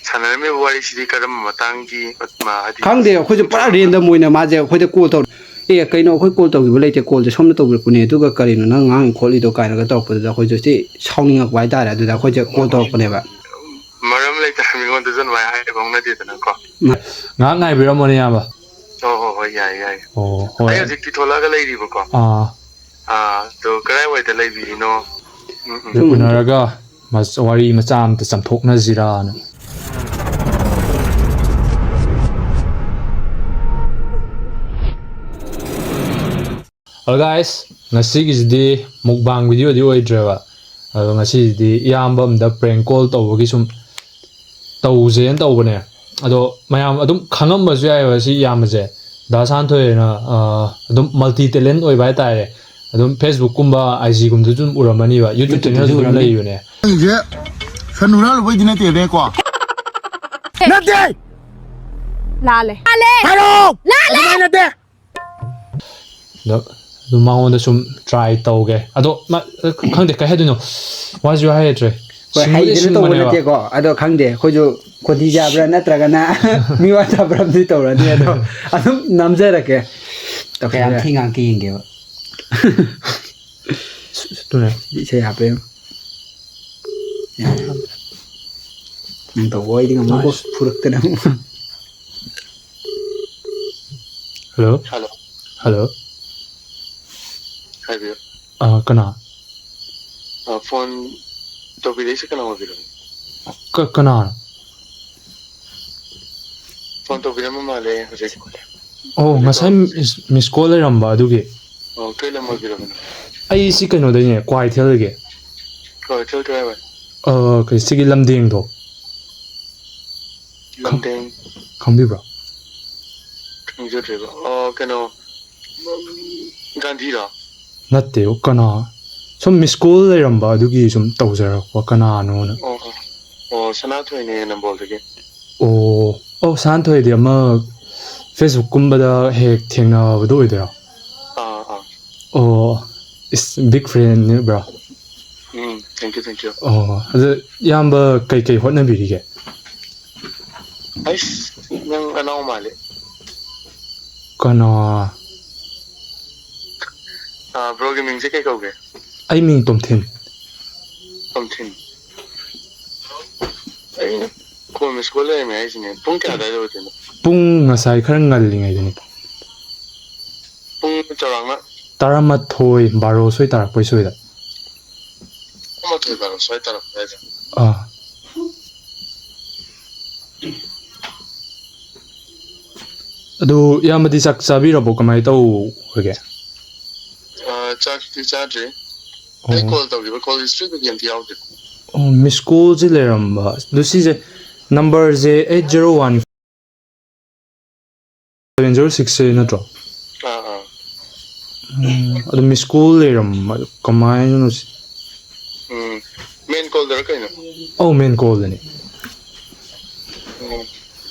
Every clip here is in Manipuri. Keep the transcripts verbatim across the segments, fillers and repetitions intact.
ꯁꯥꯟꯅꯔꯝꯃꯤꯕ ꯋꯥꯔꯤꯁꯤꯗꯤ ꯀꯔꯝꯕ ꯃꯇꯥꯡꯒꯤ, ꯃ-, ꯍꯥꯏꯗꯤ ꯈꯪꯗꯦ, ꯑꯩꯈꯣꯏꯁꯨ ꯄꯨꯔꯥ random ꯑꯣꯏꯅ ꯃꯥꯁꯦ ꯑꯩꯈꯣꯏꯗ call ꯇꯧꯔ, "ꯑꯦ, ꯀꯩꯅꯣ, ꯑꯩꯈꯣꯏ call ꯇꯧꯈꯤꯕ ꯂꯩꯇꯦ, callꯁꯦ ꯁꯣꯝꯅ ꯇꯧꯕꯤꯔꯛꯄꯅꯦ, ꯑꯗꯨꯒ ꯀꯔꯤꯅꯣ ꯅꯪ ꯉꯥꯡꯉꯤ ꯈꯣꯠꯂꯤꯗꯣ?" ꯀꯥꯏꯅꯒ ꯇꯧꯔꯛꯄꯗꯨꯗ ꯑꯩꯈꯣꯏꯁꯨ ꯁꯤ ꯁꯥꯎꯅꯤꯡꯉꯛꯄ ꯍꯥꯏꯇꯥꯔꯦ꯫ ꯑꯗꯨꯗ ꯑꯩꯈꯣꯏꯁꯦ call ꯇꯧꯔꯛꯄꯅꯦꯕ꯫ ꯃꯔꯝ ꯂꯩꯇꯅ ꯃꯤꯉꯣꯟꯗꯁꯨ ꯑꯗꯨꯃꯥꯏꯅ ꯍꯥꯏꯕ ꯍꯧꯅꯗꯦꯗꯅꯀꯣ꯫ ꯉꯥꯏꯍꯥꯛ ꯉꯥꯏꯕꯤꯔꯝꯃꯣꯅꯦ, ꯏꯌꯥꯝꯕ꯫ ꯍꯣꯏ, ꯍꯣꯏ, ꯍꯣꯏ, ꯌꯥꯏ, ꯌꯥꯏ꯫ ꯑꯣ, ꯍꯣꯏ꯫ ꯑꯩ ꯍꯧꯖꯤꯛꯇꯤ ꯊꯣꯛꯂꯛꯑꯒ ꯂꯩꯔꯤꯕꯀꯣ꯫ ꯑꯥ, ꯑꯥ, ꯑꯗꯣ ꯀꯗꯥꯏꯋꯥꯏꯗ ꯂꯩꯕꯤꯔꯤꯅꯣ? ꯎꯝ, ꯎꯝ꯫ ꯑꯗꯨ ꯎꯅꯔꯒ ꯃꯁ-, ꯋꯥꯔꯤ ꯃꯆꯥ ꯑꯃꯇ ꯆꯥꯝꯊꯣꯛꯅꯁꯤꯔꯥꯅ꯫ Hello guys, ꯉꯁꯤꯒꯤꯁꯤꯗꯤ mukbang videoꯗꯤ ꯑꯣꯏꯗ꯭ꯔꯦꯕ꯫ ꯑꯗꯣ ꯉꯁꯤꯁꯤꯗꯤ ꯏꯌꯥꯝꯕ ꯑꯃꯗ prank call ꯇꯧꯕꯒꯤ ꯁꯨꯝ ꯇꯧꯁꯦꯅ ꯇꯧꯕꯅꯦ꯫ ꯑꯗꯣ ꯃꯌꯥꯝ ꯑꯗꯨꯝ ꯈꯪꯉꯝꯕꯁꯨ ꯌꯥꯏꯑꯕ ꯁꯤ ꯏꯌꯥꯝꯕꯁꯦ꯫ ꯗꯥ ꯁꯥꯟꯊꯣꯏꯅ, ꯑ, ꯑꯗꯨꯝ multi talent ꯑꯣꯏꯕ ꯍꯥꯏꯇꯥꯔꯦ꯫ ꯑꯗꯨꯝ Facebookꯀꯨꯝꯕ, IGꯒꯨꯝꯕꯗꯁꯨ ꯑꯗꯨꯝ ꯎꯔꯝꯃꯅꯤꯕ, YouTube channelꯁꯨ ꯑꯗꯨꯝ ꯂꯩꯕꯅꯦ꯫ ꯑꯩꯁꯦ ꯁꯟ ꯍꯨꯔꯥꯜꯂꯨꯕꯩꯗꯤ ꯅꯠꯇꯦꯅꯦꯀꯣ꯫ ꯅꯠꯇꯦ! ꯂꯥꯜꯂꯦ꯫ ꯍꯥꯏꯔꯛꯑꯣ! ꯂꯥꯜꯂꯦ! ꯑꯗꯨꯃꯥꯏ ꯅꯠꯇꯦ! ꯑꯗꯣ ꯑꯗꯨꯝ ꯃꯉꯣꯟꯗ ꯁꯨꯝ try ꯇꯧꯒꯦ꯫ ꯑꯗꯣ ꯃꯥ, ꯈꯪꯗꯦ, ꯀꯩ ꯍꯥꯏꯗꯣꯏꯅꯣ, ꯋꯥꯁꯨ ꯍꯥꯏꯗ꯭ꯔꯦ꯫ ꯍꯣꯏ, ꯁꯤꯡꯕꯨꯗꯤ ꯍꯩꯗꯅ ꯇꯧꯕ ꯁꯤꯡꯕꯅꯦꯕ꯫ ꯅꯠꯇꯦꯀꯣ, ꯑꯗꯣ ꯈꯪꯗꯦ, ꯑꯩꯈꯣꯏꯁꯨ ꯈꯣꯟꯊꯤ ꯆꯥꯕ꯭ꯔꯥ ꯅꯠꯇ꯭ꯔꯒꯅ ꯃꯤꯋꯥ ꯆꯥꯕ꯭ꯔꯥ ꯑꯃꯗꯤ ꯇꯧꯔꯅꯤ, ꯑꯗꯣ ꯑꯗꯨꯝ ꯅꯝꯖꯔꯛꯀꯦ꯫ ꯀꯌꯥꯝ ꯊꯤ ꯉꯥꯡꯀꯦ ꯌꯦꯡꯒꯦꯕ꯫ ꯑꯗꯨꯅꯦ꯫ ꯏꯁꯩ ꯍꯥꯞꯄꯦ꯫ ꯅꯪ ꯇꯧꯕ ꯑꯩꯗꯤ ꯉꯝꯃꯣꯏꯀꯣ, ꯐꯨꯔꯛꯇꯅ ꯑꯃꯨꯛ꯫ Hello? Hello. Hello? ꯍꯥꯏꯕꯤꯌꯨ꯫ ꯑ, ꯀꯅꯥ? ꯑ, phone ꯇꯧꯕꯤꯔꯛꯏꯁꯦ ꯀꯅꯥ ꯑꯣꯏꯕꯤꯔꯕꯅꯣ? ꯀ-, ꯀꯅꯥꯅꯣ? Phone ꯇꯧꯕꯤꯔꯝꯕ ꯃꯥꯜꯂꯦ ꯍꯧꯖꯤꯛ꯫ ꯑꯣ, ꯉꯁꯥꯏ miss, miss call ꯂꯩꯔꯝꯕ ꯑꯗꯨꯒꯤ꯫ ꯑꯣ, ꯀꯩ ꯂꯝ ꯑꯣꯏꯕꯤꯔꯕꯅꯣ? ꯑꯩ ꯁꯤ ꯀꯩꯅꯣꯗꯩꯅꯦ, ꯀ꯭ꯋꯥꯀꯩꯊꯦꯜꯗꯒꯤ꯫ ꯀ꯭ꯋꯥꯀꯩꯊꯦꯜ ꯀꯗꯥꯏꯋꯥꯏ? ꯑ, ꯀꯩ, ꯁꯤꯒꯤ ꯂꯝꯗꯤꯡꯗꯣ꯫ ꯂꯝꯗꯤꯡ꯫ ꯈꯪꯕꯤꯕ꯭ꯔꯣ? ꯈꯪꯖꯗ꯭ꯔꯦꯕ꯫ ꯑꯣ, ꯀꯩꯅꯣ, ꯒꯥꯟꯙꯤꯔꯣ? ꯅꯠꯇꯦ, ꯀꯅꯥ? ꯁꯨꯝ miss call ꯂꯩꯔꯝꯕ ꯑꯗꯨꯒꯤ ꯁꯨꯝ ꯇꯧꯖꯔꯛꯄ, ꯀꯅꯥꯅꯣꯅ꯫ ꯑꯣ, ꯑꯣ꯫ ꯑꯣ, ꯁꯅꯥꯊꯣꯏꯅꯦ, ꯅꯝꯕꯣꯜꯗꯒꯤ꯫ ꯑꯣ, ꯑꯣ, ꯁꯅꯥꯊꯣꯏꯗꯤ ꯑꯃ Facebookꯀꯨꯝꯕꯗ ꯍꯦꯛ ꯊꯦꯡꯅꯕꯗꯣ ꯑꯣꯏꯗꯣꯏꯔꯣ? ꯑꯥ, ꯑꯥ꯫ ꯑꯣ, ꯏꯁ, big fanꯅꯦ, bro꯫ Um, thank you, thank you꯫ ꯑꯣ, ꯑꯗꯨ ꯏꯌꯥꯝꯕ ꯀꯩꯀꯩ ꯍꯣꯠꯅꯕꯤꯔꯤꯒꯦ? ꯑꯩꯁ, ꯅꯪ ꯑꯅꯥꯎ ꯃꯥꯜꯂꯦ꯫ ꯀꯅꯥ? ꯑꯥ, ꯕ꯭ꯔꯣꯒꯤ ꯃꯤꯡꯁꯦ ꯀꯩ ꯀꯧꯒꯦ? ꯑꯩ ꯃꯤꯡ ꯇꯣꯝꯊꯤꯟ꯫ ꯇꯣꯝꯊꯤꯟ꯫ ꯑꯩꯅ ꯀꯣꯜ ꯃꯤꯁ ꯀꯣꯜ ꯂꯩꯔꯝꯃꯦ ꯍꯥꯏꯁꯤꯅꯦ꯫ ꯄꯨꯡ ꯀꯌꯥ ꯑꯗꯥꯏꯗ ꯑꯣꯏꯗꯣꯏꯅꯣ? ꯄꯨꯡ ꯉꯁꯥꯏ ꯈꯔ ꯉꯜꯂꯤꯉꯩꯗꯅꯤ꯫ ꯄꯨꯡ ꯆꯥꯎꯔꯥꯛꯅ? ꯇꯔꯥꯃꯥꯊꯣꯏ ꯕꯥꯔꯣ ꯁꯣꯏ ꯇꯥꯔꯛꯄꯩ ꯁꯣꯏꯗ꯫ ꯇꯔꯥꯃꯥꯊꯣꯏ ꯕꯥꯔꯣ ꯁ꯭ꯋꯥꯏ ꯇꯥꯔꯛꯄ ꯑꯗꯥꯏꯗ꯫ ꯑꯥ꯫ ꯑꯗꯨ ꯏꯌꯥꯝꯕꯗꯤ ꯆꯥꯛ ꯆꯥꯕꯤꯔꯕꯣ? ꯀꯃꯥꯏꯅ ꯇꯧꯔꯒꯦ? ꯑꯥ, ꯆꯥꯛꯇꯤ ꯆꯥꯗ꯭ꯔꯤ꯫ ꯑꯩ ꯑꯣ꯫ ꯀꯣꯜ ꯇꯧꯈꯤꯕ ꯀꯣꯜ ꯍꯤꯁꯇ꯭ꯔꯤꯗꯗꯤ ꯑꯝꯇ ꯌꯥꯎꯗꯦ꯫ ꯑꯣ, ꯃꯤꯁ ꯀꯣꯜꯁꯦ ꯂꯩꯔꯝꯕ꯫ ꯑꯗꯨ ꯁꯤꯁꯦ ꯅꯝꯕꯔꯁꯦ eight zero one seven zero ꯁꯤꯛꯁꯁꯦ ꯅꯠꯇ꯭ꯔꯣ? ꯑꯥ, ꯑꯥ꯫ ꯎꯝ, ꯑꯗꯨ ꯃꯤꯁ ꯀꯣꯜ ꯂꯩꯔꯝꯕ, ꯑꯗꯨ ꯀꯃꯥꯏꯅꯅꯣ ꯁꯤ? ꯎꯝ꯫ ꯃꯦꯟ ꯀꯣꯜꯗꯔ ꯀꯩꯅꯣ? ꯑꯧ, ꯃꯦꯟ ꯀꯣꯜꯗꯅꯤ꯫ ꯎꯝ꯫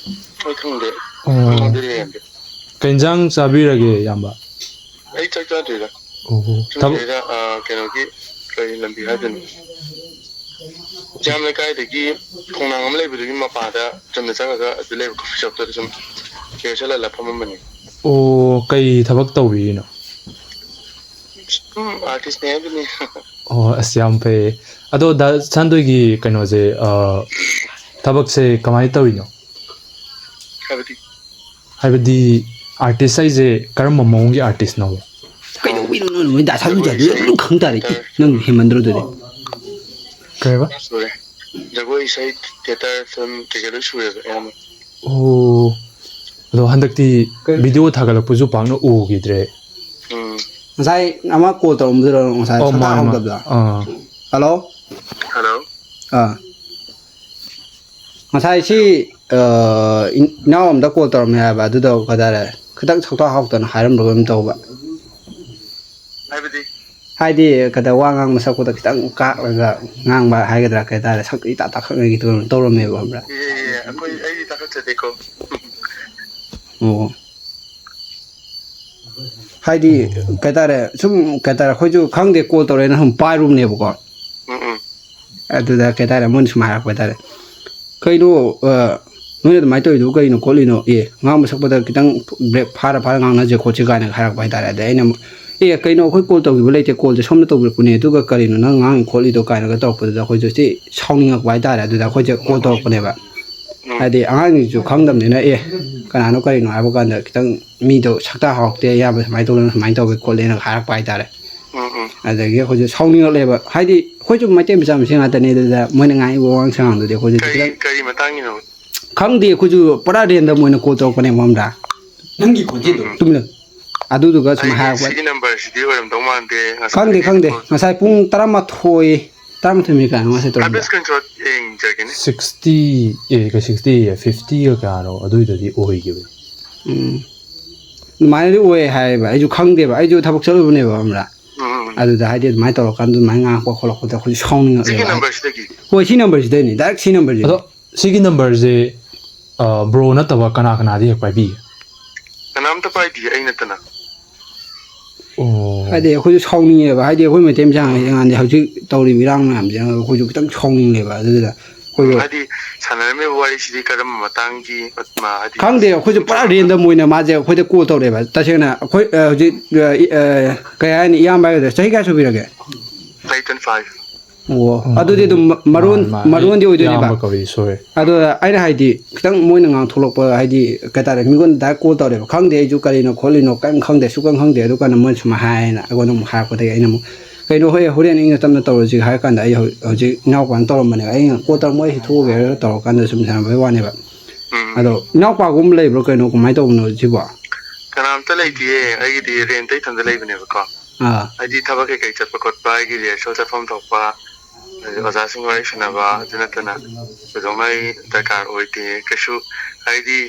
ꯑꯩ ꯈꯪꯗꯦ꯫ ꯑꯣ꯫ ꯑꯩꯉꯣꯟꯗꯗꯤ ꯂꯩꯔꯝꯗꯦ꯫ ꯀꯩ ꯏꯟꯖꯥꯡ ꯆꯥꯕꯤꯔꯒꯦ, ꯏꯌꯥꯝꯕ? ꯑꯩ ꯆꯥꯛ ꯆꯥꯗ꯭ꯔꯤꯗ꯫ ꯑꯣ, ꯁꯨꯝ ꯊꯕꯛ ꯁꯤꯗꯩꯗ, ꯑꯥ, ꯀꯩꯅꯣꯒꯤ, ꯀꯔꯤ ꯂꯝꯕꯤ ꯍꯥꯏꯗꯣꯏꯅꯣ? ꯀꯤꯌꯥꯝ ꯂꯩꯀꯥꯏꯗꯒꯤ ꯈꯣꯡꯅꯥꯡ ꯑꯃ ꯂꯩꯕꯗꯨꯒꯤ ꯃꯄꯥꯗ ꯆꯨꯝꯅ ꯆꯪꯉꯒ ꯑꯗꯨ ꯂꯩꯕ ꯀꯣꯐꯤ ꯁꯣꯞꯇꯨꯗ ꯁꯨꯝ ꯆꯤꯌꯔ ꯁꯤꯠꯂꯒ ꯐꯝꯃꯝꯕꯅꯤ꯫ ꯑꯣ, ꯀꯩ ꯊꯕꯛ ꯇꯧꯕꯤꯔꯤꯅꯣ? ꯁꯨꯝ ꯑꯥꯔꯇꯤꯁꯅꯦ ꯍꯥꯏꯗꯨꯅꯤ꯫ ꯑꯣ, ꯑꯁ, ꯌꯥꯝ ꯐꯩꯌꯦ꯫ ꯑꯗꯣ ꯗꯥ ꯁꯥꯟꯇꯣꯏꯒꯤ ꯀꯩꯅꯣꯁꯦ, ꯑ, ꯊꯕꯛꯁꯦ ꯀꯃꯥꯏꯅ ꯇꯧꯔꯤꯅꯣ? ꯍꯥꯏꯕꯗꯤ? ꯍꯥꯏꯕꯗꯤ ꯑꯥꯔꯇꯤꯁ ꯍꯥꯏꯁꯦ ꯀꯔꯝꯕ ꯃꯑꯣꯡꯒꯤ ꯑꯥꯔꯇꯤꯁꯅꯣꯕ? ꯀꯩꯗꯧꯕꯤꯅꯣ ꯅꯣꯏ ꯗꯥ ꯁꯥꯟꯇꯣꯏ ꯅꯪ ꯈꯪ ꯇꯥꯔꯦ꯫ ꯅꯪ ꯍꯦꯟꯃꯟꯗ꯭ꯔꯣ ꯑꯗꯨꯗꯤ? ꯀꯩꯕ? ꯁꯨꯔꯦ꯫ ꯖꯒꯣꯏ, ꯏꯁꯩ, ꯊꯤꯌꯦꯇꯔ, ꯐꯤꯂꯝ ꯀꯩꯀꯩ ꯂꯣꯏ ꯁꯨꯔꯦꯕ ꯑꯌꯥꯝꯕ꯫ ꯑꯣ, ꯑꯗꯣ ꯍꯟꯗꯛꯇꯤ ꯚꯤꯗꯤꯑꯣ ꯊꯥꯒꯠꯂꯛꯄꯁꯨ ꯄꯥꯛꯅ ꯎꯈꯤꯗ꯭ꯔꯦ꯫ ꯎꯝ꯫ ꯉꯁꯥꯏ ꯑꯃ ꯀꯣꯜ ꯇꯧꯔꯝꯕꯗꯨꯔꯣ ꯉꯁꯥꯏ ꯑꯣ, ꯁꯛꯇꯥ ꯃꯥꯅꯦ, ꯃꯥꯅꯦ꯫ ꯍꯧꯗꯕꯗꯣ? ꯑꯥ꯫ ꯍꯜꯂꯣ? ꯍꯜꯂꯣ? ꯑꯥ꯫ ꯉꯁꯥꯏ ꯁꯤ, ꯑ, ꯏꯟ-, ꯏꯅꯥꯎ ꯑꯝꯗ ꯀꯣꯜ ꯇꯧꯔꯝꯃꯦ ꯍꯥꯏꯕ, ꯑꯗꯨꯗ ꯀꯩ ꯍꯥꯏꯇꯥꯔꯦ, ꯈꯤꯇꯪ ꯁꯛꯇꯥ ꯍꯥꯎꯇꯅ ꯍꯥꯏꯔꯝꯕ꯭ꯔꯥ ꯀꯩꯅꯣꯝ ꯇꯧꯕ꯫ ꯍꯥꯏꯕꯗꯤ? ꯍꯥꯏꯗꯤ ꯀꯩꯗ ꯋꯥ ꯉꯥꯡꯕ ꯁꯛꯄꯗ ꯈꯤꯇꯪ ꯀꯥꯛꯂꯒ ꯉꯥꯡꯕ ꯍꯥꯏꯒꯗ꯭ꯔꯥ ꯀꯩ ꯍꯥꯏꯇꯥꯔꯦ, ꯁꯛ ꯏꯇꯥ ꯇꯥꯈꯠꯅꯒꯤ ꯇꯧꯔꯝꯃꯦꯕ, ꯈꯪꯕ꯭ꯔꯥ? ꯑꯦ, ꯑꯦ, ꯑꯦ, ꯑꯩꯈꯣꯏ, ꯑꯩꯗꯤ ꯇꯥꯈꯠꯆꯗꯦꯀꯣ꯫ ꯑꯣ꯫ ꯍꯥꯏꯗꯤ ꯀꯩ ꯍꯥꯏꯇꯥꯔꯦ, ꯁꯨꯝ ꯀꯩ ꯍꯥꯏꯇꯥꯔꯦ, ꯑꯩꯈꯣꯏꯁꯨ ꯈꯪꯗꯦ, ꯀꯣꯜ ꯇꯧꯔꯛꯑꯦꯅ ꯁꯨꯝ ꯄꯥꯏꯔꯨꯕꯅꯦꯕꯀꯣ꯫ ꯎꯝ, ꯎꯝ꯫ ꯑꯗꯨꯗ ꯀꯩ ꯍꯥꯏꯇꯥꯔꯦ, ꯃꯣꯏꯅ ꯁꯨꯝ ꯍꯥꯏꯔꯛꯄ ꯍꯥꯏꯇꯥꯔꯦ, "ꯀꯩꯅꯣ, ꯑ, ꯅꯣꯏꯅ ꯑꯗꯨꯃꯥꯏꯅ ꯇꯧꯔꯤꯗꯨꯕꯨ ꯀꯔꯤꯅꯣ ꯈꯣꯠꯂꯤꯅꯣ? ꯑꯦ, ꯉꯥꯡꯕ ꯁꯛꯄꯗ ꯈꯤꯇꯪ ꯕ꯭ꯔꯦꯛ ꯐꯥꯔ ꯐꯥꯔ ꯉꯥꯡꯅꯁꯦ ꯈꯣꯠꯁꯦ ꯀꯥꯏꯅ ꯍꯥꯏꯔꯛꯄ ꯍꯥꯏꯇꯥꯔꯦ꯫ ꯑꯗꯩ ꯑꯩꯅ ꯑꯃꯨꯛ, "ꯑꯦ, ꯀꯩꯅꯣ, ꯑꯩꯈꯣꯏ ꯀꯣꯜ ꯇꯧꯈꯤꯕ ꯂꯩꯇꯦ, ꯀꯣꯜꯁꯦ ꯁꯣꯝꯗ ꯇꯧꯕꯤꯔꯛꯄꯅꯦ, ꯑꯗꯨꯒ ꯀꯔꯤꯅꯣ ꯅꯪ ꯉꯥꯡꯉꯤ ꯈꯣꯠꯂꯤꯗꯣ?" ꯀꯥꯏꯅꯒ ꯇꯧꯔꯛꯄꯗꯨꯗ ꯑꯩꯈꯣꯏꯁꯨ ꯁꯤ ꯁꯥꯎꯅꯤꯡꯉꯛꯄ ꯍꯥꯏꯇꯥꯔꯦ꯫ ꯑꯗꯨꯗ ꯑꯩꯈꯣꯏꯁꯦ ꯀꯣꯜ ꯇꯧꯔꯛꯄꯅꯦꯕ꯫ ꯍꯥꯏꯗꯤ ꯑꯉꯥꯡꯁꯤꯡꯁꯨ ꯈꯪꯗꯕꯅꯤꯅ, "ꯑꯦ, ꯀꯅꯥꯅꯣ ꯀꯔꯤꯅꯣ?" ꯍꯥꯏꯕ ꯀꯥꯟꯗ ꯈꯤꯇꯪ ꯃꯤꯗꯣ ꯁꯛꯇꯥ ꯍꯥꯎꯔꯛꯇꯦ, ꯑꯌꯥꯝꯕ ꯁꯨꯃꯥꯏꯅ ꯇꯧꯗꯅ ꯁꯨꯃꯥꯏꯅ ꯇꯧꯋꯦ ꯈꯣꯠꯂꯦꯅ ꯍꯥꯏꯔꯛꯄ ꯍꯥꯏꯇꯥꯔꯦ꯫ ꯎꯝ, ꯎꯝ꯫ ꯑꯗꯒꯤ ꯑꯩꯈꯣꯏꯁꯨ ꯁꯥꯎꯅꯤꯡꯉꯛꯂꯦꯕ꯫ ꯍꯥꯏꯗꯤ ꯑꯩꯈꯣꯏꯁꯨ ꯃꯩꯇꯩ ꯃꯆꯥ ꯃꯁꯦꯟ ꯉꯥꯛꯇꯅꯦ, ꯑꯗꯨꯗ ꯃꯣꯏꯅ ꯉꯥꯡꯉꯤꯕ ꯋꯥꯉꯥꯡ ꯁꯉꯥꯡꯗꯨꯗꯤ ꯑꯩꯈꯣꯏꯁꯨ ꯀꯔꯤ, ꯈꯤꯇꯪ ꯀꯔꯤ ꯃꯇꯥꯡꯒꯤꯅꯣ? ꯈꯪꯗꯦ, ꯑꯩꯈꯣꯏꯁꯨ ꯄꯨꯔꯥ ꯔꯦꯟꯗꯝ ꯑꯣꯏꯅ ꯀꯣꯜ ꯇꯧꯔꯛꯄꯅꯦ, ꯃꯝꯗ꯫ ꯅꯪꯒꯤ ꯈꯣꯟꯖꯦꯜꯗꯣ꯫ ꯎꯝ, ꯎꯝ꯫ ꯇꯨꯃꯤꯟꯅ꯫ ꯑꯗꯨꯗꯨꯒ ꯁꯨꯝ ꯑꯩꯒꯤ ꯍꯥꯏꯔꯛꯄ꯫ ꯁꯤꯒꯤ ꯅꯝꯕꯔꯁꯤꯗꯤ ꯑꯣꯏꯔꯝꯗꯧ ꯃꯥꯟꯗꯦ꯫ ꯉꯁꯥꯏ ꯈꯪꯗꯦ, ꯈꯪꯗꯦ꯫ ꯀꯣꯜ ꯉꯁꯥꯏ ꯄꯨꯡ ꯇꯔꯥꯃꯥꯊꯣꯏ, ꯇꯔꯥꯃꯥꯊꯣꯏ ꯃꯤꯅꯤꯠ ꯀꯌꯥꯅꯣ ꯉꯁꯥꯏ ꯍꯥꯏꯐꯦꯠ ꯇꯧꯔꯝꯕꯗꯣ? Screenshot ꯌꯦꯡꯖꯒꯦꯅꯦ꯫ ꯁꯤꯛꯁꯇꯤ, ꯑꯦ, ꯀꯩ, ꯁꯤꯛꯁꯇꯤ ꯑꯦ, ꯐꯤꯐꯇꯤꯒ ꯀꯌꯥꯅꯣ ꯑꯗꯨꯏꯗꯗꯤ ꯑꯣꯏꯈꯤꯕꯅꯤ꯫ ꯎꯝ꯫ ꯑꯗꯨꯃꯥꯏꯅꯗꯤ ꯑꯣꯏ ꯍꯥꯏꯌꯦꯕ꯫ ꯑꯩꯁꯨ ꯈꯪꯗꯦꯕ꯫ ꯑꯩꯁꯨ ꯊꯕꯛ ꯆꯠꯂꯨꯕꯅꯦꯕ, ꯈꯪꯕ꯭ꯔꯥ? ꯎꯝ, ꯎꯝ, ꯎꯝ꯫ ꯑꯗꯨꯗ ꯍꯥꯏꯗꯤ ꯑꯗꯨꯃꯥꯏꯅ ꯇꯧꯔꯀꯥꯟꯗ ꯑꯗꯨꯃꯥꯏꯅ ꯉꯥꯡꯉꯛꯄ ꯈꯣꯠꯂꯛꯄꯗ ꯑꯩꯈꯣꯏꯁꯨ ꯁꯤꯒꯤ ꯁꯥꯎꯅꯤꯡꯉꯛꯑꯦꯕ꯫ ꯅꯝꯕꯔꯁꯤꯗꯒꯤ? ꯍꯣꯏ, ꯁꯤ ꯅꯝꯕꯔꯁꯤꯗꯩꯅꯦ꯫ ꯗꯥꯏꯔꯦꯛ ꯁꯤ ꯅꯝꯕꯔꯁꯤꯗꯩ꯫ ꯑꯗꯣ ꯁꯤꯒꯤ ꯅꯝꯕꯔꯁꯦ, ꯑ, ꯕ꯭ꯔꯣ ꯅꯠꯇꯕ ꯀꯅꯥ ꯀꯅꯥꯗꯤ ꯍꯦꯛ ꯄꯥꯏꯕꯤꯒꯦ? ꯀꯅꯥꯝꯇ ꯄꯥꯏꯗꯤꯌꯦ, ꯑꯩ ꯅꯠꯇꯅ꯫ ꯑꯣ꯫ ꯍꯥꯏꯗꯤ ꯑꯩꯈꯣꯏꯁꯨ ꯁꯥꯎꯅꯤꯡꯉꯦꯕ꯫ ꯍꯥꯏꯗꯤ ꯑꯩꯈꯣꯏ ꯃꯩꯇꯩ ꯃꯆꯥꯉꯩꯁꯦ ꯉꯥꯟꯗꯤ ꯍꯧꯖꯤꯛ ꯇꯧꯔꯤꯕ ꯏꯔꯥꯡ ꯃꯌꯥꯝꯁꯦ ꯑꯩꯈꯣꯏꯁꯨ ꯈꯤꯇꯪ ꯁꯥꯎꯅꯤꯡꯉꯦꯕ꯫ ꯑꯗꯨꯗ ꯎꯝ, ꯑꯩꯈꯣꯏꯁꯨ ꯍꯥꯏꯗꯤ ꯁꯥꯟꯅꯔꯝꯃꯤꯕ ꯋꯥꯔꯤꯁꯤꯗꯤ ꯀꯔꯝꯕ ꯃꯇꯥꯡꯒꯤ, ꯃ-, ꯍꯥꯏꯗꯤ ꯈꯪꯗꯦ, ꯑꯩꯈꯣꯏꯁꯨ ꯄꯨꯔꯥ ꯔꯦꯟꯗꯝ ꯑꯣꯏꯅ ꯃꯥꯁꯦ ꯑꯩꯈꯣꯏꯗ ꯀꯣꯜ ꯇꯧꯔꯛꯑꯦꯕ꯫ ꯇꯁꯦꯡꯅ ꯑꯩꯈꯣꯏ, ꯑ, ꯍꯧꯖꯤꯛ, ꯑ, ꯏ-, ꯑ, ꯀꯩ ꯍꯥꯏꯅꯤ, ꯏꯌꯥꯝꯕ ꯍꯥꯏꯒꯗ꯭ꯔꯥ, ꯆꯍꯤ ꯀꯌꯥ ꯁꯨꯕꯤꯔꯒꯦ? ꯆꯍꯤ twenty five꯫ ꯑꯣ, ꯎꯝ, ꯑꯗꯨꯗꯤ ꯑꯗꯨꯝ ꯃ-, ꯃꯔꯣꯟ, ꯃꯥꯅꯤ, ꯃꯥꯅꯤ꯫ ꯃꯔꯣꯟꯗꯤ ꯑꯣꯏꯗꯣꯏꯅꯦꯕ꯫ ꯏꯌꯥꯝꯕ ꯀꯧꯏ, ꯁꯣꯏ꯫ ꯑꯗꯣ ꯑꯩꯅ ꯍꯥꯏꯗꯤ, ꯈꯤꯇꯪ ꯃꯣꯏꯅ ꯉꯥꯡꯊꯣꯛꯂꯛꯄ, ꯍꯥꯏꯗꯤ, ꯀꯩ ꯍꯥꯏꯇꯥꯔꯦ, ꯃꯤꯉꯣꯟꯗ ꯗꯥꯏꯔꯦꯛ ꯀꯣꯜ ꯇꯧꯔꯦꯕ꯫ ꯈꯪꯗꯦ, ꯑꯩꯁꯨ ꯀꯔꯤꯅꯣ ꯈꯣꯠꯂꯤꯅꯣ ꯀꯔꯤꯝ ꯈꯪꯗꯦ, ꯁꯨꯛꯈꯪ ꯈꯪꯗꯦ꯫ ꯑꯗꯨ ꯀꯥꯟꯗ ꯃꯣꯏꯅ ꯁꯨꯃꯥꯏꯅ ꯍꯥꯏꯌꯦꯅ ꯑꯩꯉꯣꯟꯗ ꯑꯃꯨꯛ ꯍꯥꯏꯔꯛꯄꯗꯒꯤ ꯑꯩꯅ ꯑꯃꯨꯛ, "ꯀꯩꯅꯣ, ꯍꯣꯏ, ꯍꯣꯔꯦꯟ ꯏꯪꯅ ꯇꯞꯅ ꯇꯧꯔꯁꯤ" ꯍꯥꯏꯔ ꯀꯥꯟꯗ ꯑꯩ ꯍꯧ-, ꯍꯧꯖꯤꯛ ꯏꯅꯥꯎꯄꯥꯅ ꯇꯧꯔꯝꯕꯅꯦꯕ꯫ ꯑꯩꯅ ꯀꯣꯜ ꯇꯧꯔꯝꯃꯣ, ꯑꯩ ꯁꯤ ꯊꯣꯛꯎꯒꯦ ꯍꯥꯏꯔꯒ ꯇꯧꯔꯀꯥꯟꯗ ꯁꯨꯝ ꯁꯥꯟꯅꯕꯩ ꯋꯥꯅꯦꯕ꯫ ꯎꯝ꯫ ꯑꯗꯣ ꯏꯅꯥꯎꯄꯥꯒꯨꯝꯕ ꯂꯩꯕ꯭ꯔꯣ, ꯀꯩꯅꯣ, ꯀꯃꯥꯏꯅ ꯇꯧꯕꯅꯣ ꯁꯤꯕꯣ? ꯀꯅꯥꯝꯇ ꯂꯩꯇꯤꯌꯦ, ꯑꯩꯒꯤꯗꯤ ꯔꯦꯟꯇ ꯏꯊꯟꯇ ꯂꯩꯕꯅꯦꯕꯀꯣ꯫ ꯑꯥ꯫ ꯍꯥꯏꯗꯤ ꯊꯕꯛ ꯀꯩꯀꯩ ꯆꯠꯄ ꯈꯣꯠꯄ, ꯑꯩꯒꯤ ꯔꯤꯍꯔꯁꯦꯜ ꯆꯠꯐꯝ ꯊꯣꯛꯄ, ꯑꯗꯩ ꯑꯣꯖꯥꯁꯤꯡ ꯋꯥꯔꯤ ꯁꯥꯟꯅꯕ, ꯑꯗꯨ ꯅꯠꯇꯅ ꯊꯣꯏꯗꯣꯛꯅ ꯑꯩ ꯗꯔꯀꯥꯔ ꯑꯣꯏꯗꯦ꯫ ꯀꯩꯁꯨ, ꯍꯥꯏꯗꯤ,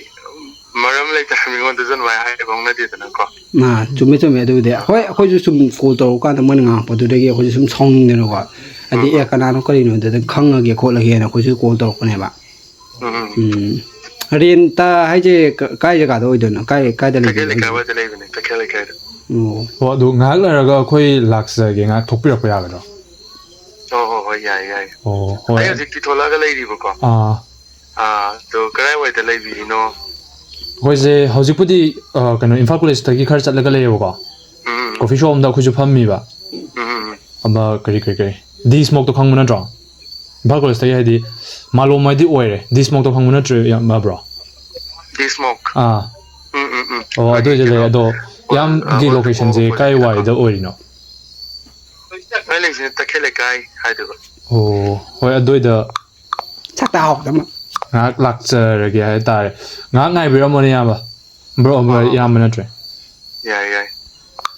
ꯃꯔꯝ ꯂꯩꯇꯅ ꯃꯤꯉꯣꯟꯗꯁꯨ ꯑꯗꯨꯃꯥꯏꯅ ꯍꯥꯏꯕ ꯍꯧꯅꯗꯦꯗꯅꯀꯣ꯫ ꯑꯥ, ꯆꯨꯝꯃꯦ, ꯆꯨꯝꯃꯦ꯫ ꯑꯗꯨꯕꯨꯗꯤ ꯍꯣꯏ, ꯑꯩꯈꯣꯏꯁꯨ ꯁꯨꯝ ꯀꯣꯜ ꯇꯧꯔꯛꯄ ꯀꯥꯟꯗ ꯃꯣꯏꯅ ꯉꯥꯡꯉꯛꯄꯗꯨꯗꯒꯤ ꯑꯩꯈꯣꯏꯁꯨ ꯁꯨꯝ ꯁꯥꯎꯅꯤꯡꯗꯅꯀꯣ, ꯍꯥꯏꯗꯤ, ꯎꯝ, ꯎꯝ, "ꯑꯦ, ꯎꯝ꯫ ꯀꯅꯥꯅꯣ ꯀꯔꯤꯅꯣ ꯑꯗꯨꯗ ꯈꯪꯉꯒꯦ ꯈꯣꯠꯂꯒꯦꯅ" ꯑꯩꯈꯣꯏꯁꯨ ꯀꯣꯜ ꯇꯧꯔꯛꯄꯅꯦꯕ꯫ ꯎꯝ, ꯎꯝ꯫ ꯎꯝ꯫ ꯔꯦꯟꯇ ꯍꯥꯏꯁꯦ ꯀ-, ꯀꯥꯏ ꯖꯒꯥꯗ ꯑꯣꯏꯗꯣꯏꯅꯣ? ꯀꯥꯏ, ꯀꯥꯏꯗ ꯂꯩꯒꯦ ꯀꯩꯊꯦꯜ ꯂꯩꯀꯥꯏ ꯍꯧꯖꯤꯛ? ꯋꯥꯏꯗ ꯂꯩꯕꯅꯦ, ꯀꯩꯊꯦꯜ ꯂꯩꯀꯥꯏꯗ꯫ ꯑꯣ꯫ ꯑꯣ, ꯑꯗꯨ ꯉꯥꯏꯍꯥꯛ ꯂꯩꯔꯒ ꯑꯩꯈꯣꯏ ꯂꯥꯛꯆꯒꯦ, ꯉꯥꯏꯍꯥꯛ ꯊꯣꯛꯄꯤꯔꯛꯄ ꯌꯥꯒꯗ꯭ꯔꯣ? ꯍꯣꯏ, ꯍꯣꯏ, ꯍꯣꯏ, ꯌꯥꯏ, ꯌꯥꯏ꯫ ꯑꯣ, ꯍꯣꯏ꯫ ꯑꯩ ꯍꯧꯖꯤꯛꯇꯤ ꯊꯣꯛꯂꯛꯑꯒ ꯂꯩꯔꯤꯕꯀꯣ꯫ ꯑꯥ꯫ ꯑꯥ, ꯑꯗꯣ ꯀꯗꯥꯏꯋꯥꯏꯗ ꯂꯩꯕꯤꯔꯤꯅꯣ? ꯑꯩꯈꯣꯏꯁꯦ ꯍꯧꯖꯤꯛꯄꯨꯗꯤ ꯑ, ꯀꯩꯅꯣ, ꯏꯝꯐꯥꯜ ꯀꯣꯂꯦꯖꯇꯒꯤ ꯈꯔ ꯆꯠꯂꯒ ꯂꯩꯌꯦꯕꯀꯣ꯫ ꯎꯝ, ꯀꯣꯐꯤ ꯁꯣꯞ ꯑꯝꯗ ꯑꯩꯈꯣꯏꯁꯨ ꯐꯝꯃꯤꯕ꯫ ꯎꯝ, ꯎꯝ, ꯎꯝ. ꯑꯃ ꯀꯔꯤ ꯀꯔꯤ ꯀꯔꯤ ꯗꯤ ꯁ꯭ꯃꯣꯛꯇꯣ ꯈꯪꯕ ꯅꯠꯇ꯭ꯔꯣ? ꯏꯝꯐꯥꯜ ꯀꯣꯂꯦꯖꯇꯒꯤ ꯍꯥꯏꯗꯤ ꯃꯥꯂꯣꯝ ꯍꯥꯏꯗꯤ ꯑꯣꯏꯔꯦ, ꯗꯤ ꯁ꯭ꯃꯣꯛꯇꯣ ꯈꯪꯕ ꯅꯠꯇ꯭ꯔꯣ, ꯏꯌꯥꯝꯕ ꯕ꯭ꯔꯣ? ꯗꯤ ꯁ꯭ꯃꯣꯛ. ꯑꯥ. ꯎꯝ, ꯎꯝ, ꯎꯝ. ꯑꯣ, ꯑꯗꯨꯏꯗꯤ ꯂꯩ. ꯑꯗꯣ ꯑ, ꯏꯌꯥꯝꯒꯤ ꯑ, ꯂꯣꯀꯦꯁꯟꯁꯦ ꯑꯣꯄꯣꯖꯤꯠꯇ. ꯀꯥꯏ ꯋꯥꯏꯗ ꯑꯣꯏꯔꯤꯅꯣ? ꯑꯩ ꯂꯩꯁꯤꯅ ꯇꯈꯦꯜ ꯂꯩꯀꯥꯏ ꯍꯥꯏꯗꯣꯏꯕ. ꯑꯣ, ꯍꯣꯏ, ꯑꯗꯨꯏꯗ ꯁꯛꯇ ꯍꯥꯎꯗꯕ. ꯉꯥꯏꯍꯥꯛ ꯂꯥꯛꯆꯔꯒꯦ ꯍꯥꯏꯇꯥꯔꯦ. ꯉꯥꯏꯍꯥꯛ ꯉꯥꯏꯕꯤꯔꯝꯃꯣꯅꯦ, ꯏꯌꯥꯝꯕ꯫ ꯕ꯭ꯔꯣ, ꯕ꯭ꯔꯣ, ꯑꯥ. ꯏꯌꯥꯝꯕ ꯅꯠꯇ꯭ꯔꯦ. ꯌꯥꯏ, ꯌꯥꯏ.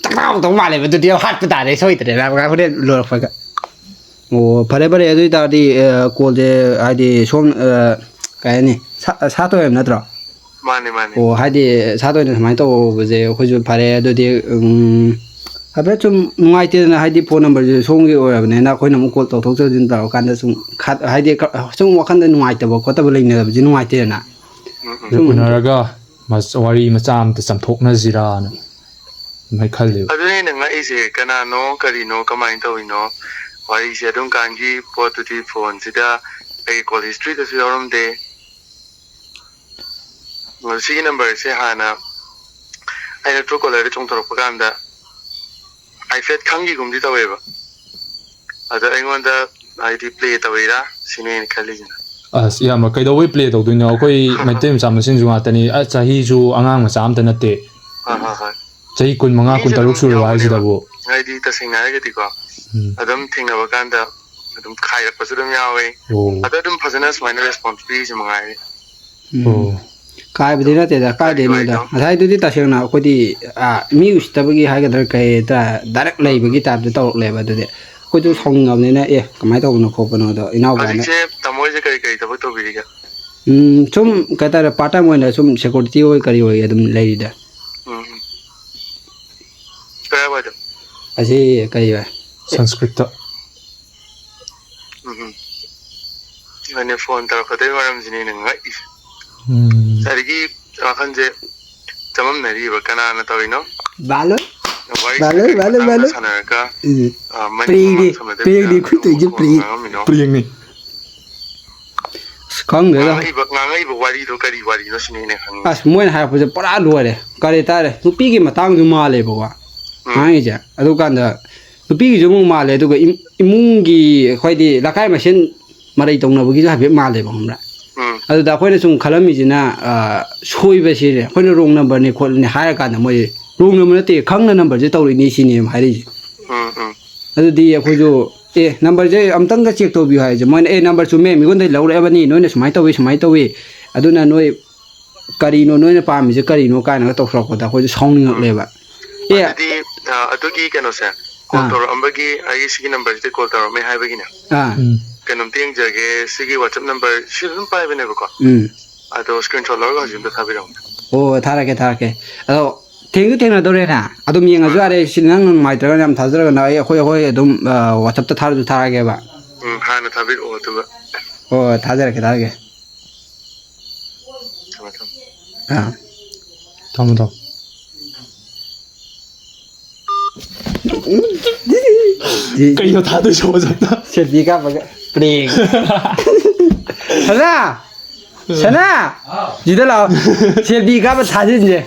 ꯁꯛꯇ ꯍꯥꯎꯗꯧ ꯃꯥꯜꯂꯦꯕ, ꯑꯗꯨꯗꯤ ꯍꯥꯠꯄ ꯇꯥꯔꯦ ꯁꯣꯏꯗ꯭ꯔꯦ, ꯍꯣꯔꯦꯟ ꯂꯣꯏꯔꯛꯄꯒ. ꯑꯣ, ꯐꯔꯦ ꯐꯔꯦ, ꯑꯗꯨ ꯑꯣꯏꯇꯥꯔꯗꯤ ꯑ, ꯀꯣꯜꯁꯦ ꯍꯥꯏꯗꯤ ꯁꯣꯝ ꯑ, ꯀꯩ ꯍꯥꯏꯅꯤ, ꯁꯥ- ꯁꯥ ꯇꯣꯏ ꯍꯥꯏꯕ ꯅꯠꯇ꯭ꯔꯣ? ꯃꯥꯅꯦ, ꯃꯥꯅꯦ. ꯑꯣ, ꯍꯥꯏꯗꯤ ꯁꯥ ꯇꯣꯏꯅ ꯁꯨꯃꯥꯏꯅ ꯇꯧꯕꯁꯦ ꯑꯩꯈꯣꯏꯁꯨ ꯐꯔꯦ꯫ ꯑꯗꯨꯗꯤ ꯎꯝ, ꯍꯥꯏꯐꯦꯠ ꯁꯨꯝ ꯅꯨꯡꯉꯥꯏꯇꯦꯗꯅ, ꯍꯥꯏꯗꯤ ꯐꯣꯟ ꯅꯝꯕꯔꯁꯦ ꯁꯣꯝꯒꯤ ꯑꯣꯏꯔꯕꯅꯤꯅ ꯑꯩꯈꯣꯏꯅ ꯑꯃꯨꯛ ꯀꯣꯜ ꯇꯧꯊꯣꯛ ꯇꯧꯁꯤꯟ ꯇꯧꯔꯀꯥꯟꯗ ꯁꯨꯝ ꯈꯠ- ꯍꯥꯏꯗꯤ ꯀ- ꯁꯨꯝ ꯋꯥꯈꯟꯗ ꯅꯨꯡꯉꯥꯏꯇꯕ ꯈꯣꯠꯇꯕ ꯂꯩꯅꯕꯁꯦ ꯅꯨꯡꯉꯥꯏꯇꯦꯗꯅ. ꯎꯝ, ꯎꯝ. ꯑꯗꯨ ꯎꯅꯔꯒ ꯃꯁ- ꯋꯥꯔꯤ ꯃꯆꯥ ꯑꯃꯇ ꯆꯥꯝꯊꯣꯛꯅꯁꯤꯔꯥꯅ ꯑꯗꯨꯃꯥꯏꯅ ꯈꯜꯂꯤꯕ꯫ ꯑꯗꯨꯅꯦ ꯑꯩꯅ ꯉꯛꯏꯁꯦ, ꯀꯅꯥꯅꯣ, ꯀꯔꯤꯅꯣ, ꯀꯃꯥꯏꯅ ꯇꯧꯔꯤꯅꯣ? ꯋꯥꯔꯤꯁꯦ ꯑꯗꯨꯝ ꯀꯥꯟꯒꯤ ꯄꯣꯠꯇꯨꯗꯤ ꯐꯣꯟꯁꯤꯗ ꯑꯩꯒꯤ ꯀꯣꯜ ꯍꯤꯁꯇ꯭ꯔꯤꯗꯁꯨ ꯌꯥꯎꯔꯝꯗꯦ꯫ ꯑꯗꯣ ꯁꯤꯒꯤ ꯅꯝꯕꯔꯁꯦ ꯍꯥꯟꯅ ꯑꯩꯅ ꯇ꯭ꯔꯨ ꯀꯣꯂꯔꯗ ꯆꯣꯡꯊꯣꯔꯛꯄ ꯀꯥꯟꯗ ꯍꯥꯏꯐꯦꯠ ꯈꯪꯈꯤꯒꯨꯝꯗꯤ ꯇꯧꯋꯦꯕ꯫ ꯑꯗ ꯑꯩꯉꯣꯟꯗ ꯍꯥꯏꯗꯤ ꯄ꯭ꯂꯦ ꯇꯧꯔꯤꯔꯥ ꯁꯤꯅꯦ ꯑꯩꯅ ꯈꯜꯂꯤꯁꯤꯅ. ꯑꯁ, ꯏꯌꯥꯝꯕ, ꯀꯩꯗꯧꯕꯩ ꯄ꯭ꯂꯦ ꯇꯧꯗꯣꯏꯅꯣ? ꯑꯩꯈꯣꯏ ꯃꯩꯇꯩ ꯃꯆꯥ ꯃꯁꯦꯟꯁꯨ ꯉꯥꯛꯇꯅꯤ꯫ ꯑ, ꯆꯍꯤꯁꯨ ꯑꯉꯥꯡ ꯃꯆꯥ ꯑꯝꯇ ꯅꯠꯇꯦ꯫ ꯍꯣꯏ, ꯍꯣꯏ, ꯍꯣꯏ. ꯆꯍꯤ ꯀꯨꯟ ꯃꯉꯥ, ꯃꯤꯁꯦ ꯀꯨꯟ ꯇꯔꯨꯛ ꯑꯗꯨꯝ ꯁꯨꯔꯕ ꯌꯥꯎꯕꯅꯦꯕ. ꯍꯥꯏꯁꯤꯗꯕꯨ꯫ ꯍꯥꯏꯗꯤ ꯇꯁꯦꯡꯅ ꯍꯥꯏꯔꯒꯗꯤꯀꯣ, ꯎꯝ. ꯑꯗꯨꯝ ꯊꯦꯡꯅꯕ ꯀꯥꯟꯗ ꯑꯗꯨꯝ ꯈꯥꯏꯔꯛꯄꯁꯨ ꯑꯗꯨꯝ ꯌꯥꯎꯋꯦ. ꯑꯣ. ꯑꯗ ꯑꯗꯨꯝ ꯐꯖꯅ ꯁꯨꯃꯥꯏꯅ ꯔꯦꯁꯄꯣꯟꯁ ꯄꯤꯔꯤꯁꯦ ꯃꯉꯥꯏꯔꯦ. ꯎꯝ. ꯑꯣ. ꯀꯥꯏꯕꯗꯤ ꯅꯠꯇꯦꯗ, ꯀꯔꯤ ꯀꯥꯏꯗꯩꯅꯣꯗ. ꯑꯣꯏꯅꯣ? ꯉꯁꯥꯏꯗꯨꯗꯤ ꯇꯁꯦꯡꯅ ꯑꯩꯈꯣꯏꯗꯤ ꯑ, ꯃꯤ ꯎꯁꯤꯠꯇꯕꯒꯤ ꯍꯥꯏꯒꯗ꯭ꯔꯥ, ꯀꯩ ꯍꯥꯏꯇꯥꯔꯦ, ꯗꯥꯏꯔꯦꯛ ꯂꯩꯕꯒꯤ ꯇꯥꯏꯞꯇ ꯇꯧꯔꯛꯂꯦꯕ꯫ ꯑꯗꯨꯗꯤ ꯑꯩꯈꯣꯏꯁꯨ ꯁꯥꯎꯅꯤꯡꯉꯕꯅꯤꯅ, ꯑꯦ, ꯀꯃꯥꯏꯅ ꯇꯧꯕꯅꯣ ꯈꯣꯠꯄꯅꯣꯗꯣ ꯏꯅꯥꯎꯄꯥꯅ. ꯍꯧꯖꯤꯛꯁꯦ ꯇꯥꯃꯣ ꯍꯣꯏꯁꯦ ꯀꯔꯤ ꯀꯔꯤ ꯊꯕꯛ ꯇꯧꯕꯤꯔꯤꯒꯦ? ꯎꯝ, ꯁꯨꯝ ꯀꯩ ꯍꯥꯏꯇꯥꯔꯦ, ꯄꯥꯔꯠ ꯇꯥꯏꯝ ꯑꯣꯏꯅ ꯁꯨꯝ ꯁꯦꯀꯨꯔꯤꯇꯤ ꯑꯣꯏ ꯀꯔꯤ ꯑꯣꯏ ꯑꯗꯨꯝ ꯂꯩꯔꯤꯗ. ꯎꯝ. ꯀꯔꯥꯏꯋꯥꯏꯗ? ꯑꯁꯤ ꯀꯔꯤꯕ? ꯁꯪꯁꯀ꯭ꯔꯤꯠꯇ꯫ ꯎꯝ. ꯑꯩꯅ ꯐꯣꯟ ꯇꯧꯔꯛꯀꯗꯣꯏ ꯃꯔꯝꯁꯤꯅꯦ ꯑꯩꯅ ꯉꯛꯏꯁꯦ. ꯎꯝ. ꯉꯁꯥꯏꯗꯒꯤ ꯋꯥꯈꯜꯁꯦ ꯆꯃꯝꯅꯔꯤꯕ, ꯀꯅꯥꯅ ꯇꯧꯔꯤꯅꯣ? ꯕꯥꯂꯣꯏ. ꯋꯥꯔꯤ ꯕꯥꯂꯣꯏ, ꯀꯔꯤ ꯕꯥꯂꯣꯏ, ꯃꯇꯥꯡꯗ ꯕꯥꯂꯣꯏ. ꯁꯥꯟꯅꯔꯒ, ꯎꯝ. ꯑ, ꯃꯅꯤꯡ ꯄ꯭ꯔꯦꯡꯅꯤ, ꯃꯃꯥꯡ ꯁꯝꯅꯗꯕꯤꯗ ꯄ꯭ꯔꯦꯡꯅꯤ, ꯑꯗꯨꯒꯨꯝꯕ ꯈꯨꯠꯇꯩꯁꯦ ꯈꯣꯡ ꯄ꯭ꯔꯦꯡ. ꯉꯥꯡꯉꯝꯃꯤꯅꯣ? ꯄ꯭ꯔꯦꯡꯅꯤ꯫ ꯑꯁ, ꯈꯪꯗꯦꯗ꯫ ꯉꯥꯡꯉꯛꯏꯕ ꯉꯥꯡꯉꯛꯏꯕ ꯋꯥꯔꯤꯗꯣ ꯀꯔꯤ ꯋꯥꯔꯤꯅꯣ ꯁꯤꯅꯤ ꯑꯩꯅ ꯈꯪꯅꯤꯡꯉꯤ꯫ ꯑꯁ, ꯃꯣꯏꯅ ꯍꯥꯏꯔꯛꯄꯁꯦ ꯄꯨꯔꯥ ꯂꯣꯏꯔꯦ꯫ ꯀꯔꯤ ꯇꯥꯔꯦ, ꯅꯨꯄꯤꯒꯤ ꯃꯇꯥꯡꯁꯨ ꯃꯥꯜꯂꯦꯕꯀꯣ ꯎꯝ꯫ ꯉꯥꯡꯉꯤꯁꯦ꯫ ꯑꯗꯨꯀꯥꯟꯗ ꯅꯨꯄꯤꯒꯤꯁꯨ ꯑꯃꯨꯛ ꯃꯥꯜꯂꯦ, ꯑꯗꯨꯒ ꯏꯝ- ꯏꯃꯨꯡꯒꯤ, ꯑꯩꯈꯣꯏꯗꯤ ꯂꯩꯀꯥꯏ ꯃꯁꯦꯟ ꯃꯔꯩ ꯇꯧꯅꯕꯒꯤꯁꯨ ꯍꯥꯏꯐꯦꯠ ꯃꯥꯜꯂꯦꯕ, ꯈꯪꯕ꯭ꯔꯥ? ꯎꯝ꯫ ꯑꯗꯨꯗ ꯑꯩꯈꯣꯏꯅ ꯁꯨꯝ ꯈꯜꯂꯝꯃꯤꯁꯤꯅ, ꯑ, ꯁꯣꯏꯕꯁꯤꯅꯦ, ꯑꯩꯈꯣꯏꯅ ꯔꯣꯡ ꯅꯝꯕꯔꯅꯤ ꯈꯣꯠꯂꯤꯅꯤ ꯍꯥꯏꯔꯀꯥꯟꯗ, ꯃꯣꯏ ꯔꯣꯡ ꯅꯝꯕꯔ ꯅꯠꯇꯦ, ꯈꯪꯅ ꯅꯝꯕꯔꯁꯦ ꯇꯧꯔꯤꯅꯤ ꯁꯤꯅꯦ ꯍꯥꯏꯔꯛꯏꯁꯦ꯫ ꯎꯝ ꯎꯝ꯫ ꯑꯗꯨꯗꯤ ꯑꯩꯈꯣꯏꯁꯨ, "ꯑꯦ, ꯅꯝꯕꯔꯁꯦ ꯑꯝꯇꯪꯒ ꯆꯦꯛ ꯇꯧꯕꯤꯌꯨ" ꯍꯥꯏꯁꯦ꯫ ꯃꯣꯏꯅ, "ꯑꯦ, ꯅꯝꯕꯔ ꯆꯨꯝꯃꯦ, ꯃꯤꯉꯣꯟꯗꯒꯤ ꯂꯧꯔꯛꯑꯕꯅꯤ, ꯅꯣꯏꯅ ꯁꯨꯃꯥꯏꯅ ꯇꯧꯋꯤ, ꯁꯨꯃꯥꯏꯅ ꯇꯧꯋꯤ, ꯑꯗꯨꯅ ꯅꯣꯏ ꯀꯔꯤꯅꯣ ꯅꯣꯏꯅ ꯄꯥꯝꯃꯤꯁꯦ ꯀꯔꯤꯅꯣ?" ꯀꯥꯏꯅꯒ ꯇꯧꯁꯜꯂꯛꯄꯗ ꯑꯩꯈꯣꯏꯁꯨ ꯁꯥꯎꯅꯤꯡꯉꯛꯂꯦꯕ꯫ ꯑꯦ꯫ ꯑꯗꯨꯗꯤ ꯑ, ꯑꯗꯨꯒꯤ ꯀꯩꯅꯣꯁꯦ, ꯀꯣꯜ ꯑꯥ꯫ ꯇꯧꯔꯛꯑꯝꯕꯒꯤ ꯑꯩ ꯁꯤꯒꯤ ꯅꯝꯕꯔꯁꯤꯗ ꯀꯣꯜ ꯇꯧꯔꯛꯑꯝꯃꯦ ꯍꯥꯏꯕꯒꯤꯅꯦ, ꯑꯥ꯫ ꯎꯝ꯫ ꯀꯩꯅꯣꯝꯇ ꯌꯦꯡꯖꯒꯦ꯫ ꯁꯤꯒꯤ ꯋꯥꯆꯞ ꯅꯝꯕꯔ ꯁꯤ ꯑꯗꯨꯝ ꯄꯥꯏꯕꯅꯦꯕꯀꯣ, ꯎꯝ꯫ ꯑꯗꯣ ꯁ꯭ꯀ꯭ꯔꯤꯟ ꯁꯣꯠ ꯂꯧꯔꯒ ꯍꯧꯖꯤꯛ ꯑꯝꯇ ꯊꯥꯕꯤꯔꯛꯎꯅꯦ꯫ ꯑꯣ, ꯊꯥꯔꯛꯀꯦ, ꯊꯥꯔꯛꯀꯦ꯫ ꯑꯗꯣ ꯊꯦꯡꯁꯨ ꯊꯦꯡꯅꯗꯧꯔꯦꯅ, ꯑꯗꯨꯝ ꯌꯦꯡꯉꯁꯨ ꯌꯥꯔꯦ꯫ ꯁꯤ ꯅꯪ ꯅꯨꯡꯉꯥꯏꯇ꯭ꯔꯒꯅ, ꯌꯥꯝ ꯊꯥꯖꯗ꯭ꯔꯒꯅ ꯑꯩ, ꯑꯩꯈꯣꯏ, ꯑꯩꯈꯣꯏ ꯑꯗꯨꯝ, ꯑ, ꯋꯥꯆꯞꯇ ꯊꯥꯔꯁꯨ ꯊꯥꯔꯛꯑꯒꯦꯕ꯫ ꯎꯝ, ꯍꯥꯟꯅ ꯊꯥꯕꯤꯔꯛꯑꯣ ꯑꯗꯨꯒ꯫ ꯑꯣ, ꯊꯥꯖꯔꯛꯀꯦ, ꯊꯥꯖꯔꯛꯀꯦ꯫ ꯊꯝꯃꯦ ꯊꯝꯃꯦ꯫ ꯑꯥ꯫ ꯊꯝꯃꯣ ꯊꯝꯃꯣ꯫ ꯀꯩꯅꯣ ꯊꯥꯗꯣꯏꯁꯦ ꯋꯥꯆꯞꯇ? ꯁꯦꯜꯐꯤ ꯀꯥꯞꯄꯒ ꯄ꯭ꯔꯦꯡ꯫ ꯁꯅꯥ! ꯁꯅꯥ! ꯁꯤꯗ ꯂꯥꯛꯑꯣ꯫ ꯁꯦꯜꯐꯤ ꯀꯥꯞꯄ ꯊꯥꯖꯤꯟꯁꯦ꯫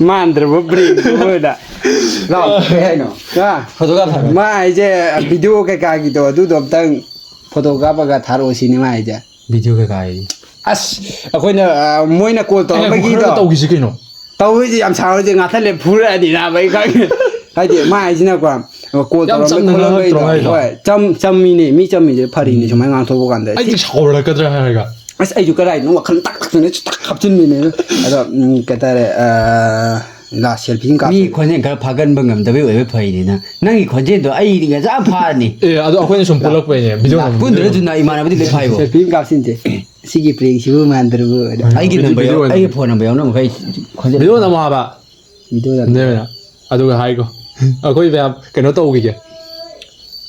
ꯃꯥꯟꯗ꯭ꯔꯕ ꯄ꯭ꯔꯦꯡꯗꯨ ꯑꯣꯏꯅ꯫ ꯂꯥꯛꯑꯣ꯫ ꯀꯩ ꯍꯥꯏꯅꯣ? ꯑꯥ꯫ ꯐꯣꯇꯣꯒ꯭ꯔꯥꯐꯔ꯫ ꯃꯥ ꯍꯥꯏꯁꯦ ꯚꯤꯗꯤꯑꯣ ꯀꯩꯀꯥꯒꯤꯗꯣ ꯑꯗꯨꯗꯣ ꯑꯝꯇꯪ ꯐꯣꯇꯣ ꯀꯥꯞꯄꯒ ꯊꯥꯔꯛꯑꯣ ꯁꯤꯅꯤ ꯃꯥ ꯍꯥꯏꯁꯦ꯫ ꯚꯤꯗꯤꯑꯣ ꯀꯩꯀꯥ ꯍꯥꯏꯗꯤ? ꯑꯁ, ꯑꯩꯈꯣꯏꯅ, ꯑ, ꯃꯣꯏꯅ ꯀꯣꯜ ꯑꯩ ꯉꯥꯏꯈꯣ, ꯇꯧꯔꯛꯄꯒꯤꯗꯣ꯫ ꯈꯔ ꯇꯧꯈꯤꯁꯤ ꯀꯩꯅꯣ꯫ ꯇꯧꯔꯤꯁꯦ ꯌꯥꯝ ꯁꯥꯎꯔꯤꯁꯦ ꯉꯥꯛꯇ ꯂꯩ ꯐꯨꯔꯛꯑꯅꯤ ꯅꯥꯕ ꯑꯩ ꯈꯪꯉꯦ꯫ ꯍꯥꯏꯗꯤ ꯃꯥ ꯍꯥꯏꯁꯤꯅꯀꯣ, ꯀꯣꯜ ꯌꯥꯝ ꯇꯧꯔꯛꯄꯩ ꯆꯝꯅ ꯉꯥꯡꯉꯛꯇ꯭ꯔꯣ ꯈꯣꯠꯂꯛꯄꯩꯗꯣ꯫ ꯍꯥꯏꯗꯣ? ꯍꯣꯏ, ꯆꯝ-, ꯆꯝꯃꯤꯅꯦ, ꯃꯤ ꯆꯝꯃꯤꯁꯦ ꯐꯔꯤꯅꯦ ꯁꯨꯃꯥꯏꯅ ꯉꯥꯡꯊꯣꯛꯄ ꯀꯥꯟꯗ꯫ ꯑꯩꯗꯤ ꯁꯥꯎꯔꯛꯀꯗ꯭ꯔꯥ ꯍꯥꯏꯔꯒ꯫ ꯑꯁ, ꯑꯩꯁꯨ ꯀꯗꯥꯏꯗꯅꯣ ꯋꯥꯈꯜ ꯇꯥꯛ ꯇꯥꯛꯇꯅ ꯇꯥꯛ ꯍꯥꯞꯆꯤꯟꯕꯤꯅꯦ꯫ ꯑꯗꯣ, ꯎꯝ, ꯀꯩ ꯍꯥꯏꯇꯥꯔꯦ, ꯑ, ꯂꯥ, ꯁꯦꯜꯐꯤ ꯑꯃ ꯃꯤ ꯀꯥꯞꯁꯦ꯫ ꯈꯣꯟꯖꯦꯜ ꯈꯔ ꯐꯥꯒꯟꯕ ꯉꯝꯗꯕꯩ ꯑꯣꯏꯕ ꯐꯩꯅꯦ ꯅꯪ꯫ ꯅꯪꯒꯤ ꯈꯣꯟꯖꯦꯜꯗꯣ ꯑꯩꯗꯤ ꯉꯖꯥ ꯐꯥꯔꯅꯤ꯫ ꯑꯦ, ꯑꯗꯣ ꯑꯩꯈꯣꯏꯅ ꯁꯨꯝ ꯄꯨꯜꯂꯛꯄꯩꯅꯦ, ꯚꯤꯗꯤꯑꯣ ꯅꯝꯕꯗ꯫ ꯄꯨꯟꯗ꯭ꯔꯁꯨ ꯅꯪ ꯏꯃꯥꯟꯅꯕꯗꯤ ꯂꯣꯏ ꯐꯥꯏꯕꯣ꯫ ꯁꯦꯜꯐꯤ ꯑꯃ ꯀꯥꯞꯁꯤꯟꯁꯦ꯫ "ꯁꯤꯒꯤ ꯄ꯭ꯔꯦꯡꯁꯤꯕꯨ ꯃꯥꯟꯗ꯭ꯔꯕꯨ?" ꯑꯩꯒꯤ ꯚꯤꯗꯤꯑꯣ ꯅꯝꯕꯔ ꯌꯥꯎ-, ꯅꯝꯕ꯫ ꯑꯩꯒꯤ ꯐꯣꯟ ꯅꯝꯕꯔ ꯌꯥꯎꯅꯕ ꯃꯈꯩ ꯈꯣꯟꯖꯦꯜ ꯚꯤꯗꯤꯑꯣ ꯅꯝꯃꯣ ꯍꯥꯏꯕ꯫ ꯚꯤꯗꯤꯑꯣ ꯅꯝ-, ꯅꯦ, ꯑꯗꯨꯒ ꯍꯥꯏꯀꯣ꯫ ꯑꯩꯈꯣꯏ ꯃꯌꯥꯝ ꯀꯩꯅꯣ ꯇꯧꯈꯤꯒꯦ꯫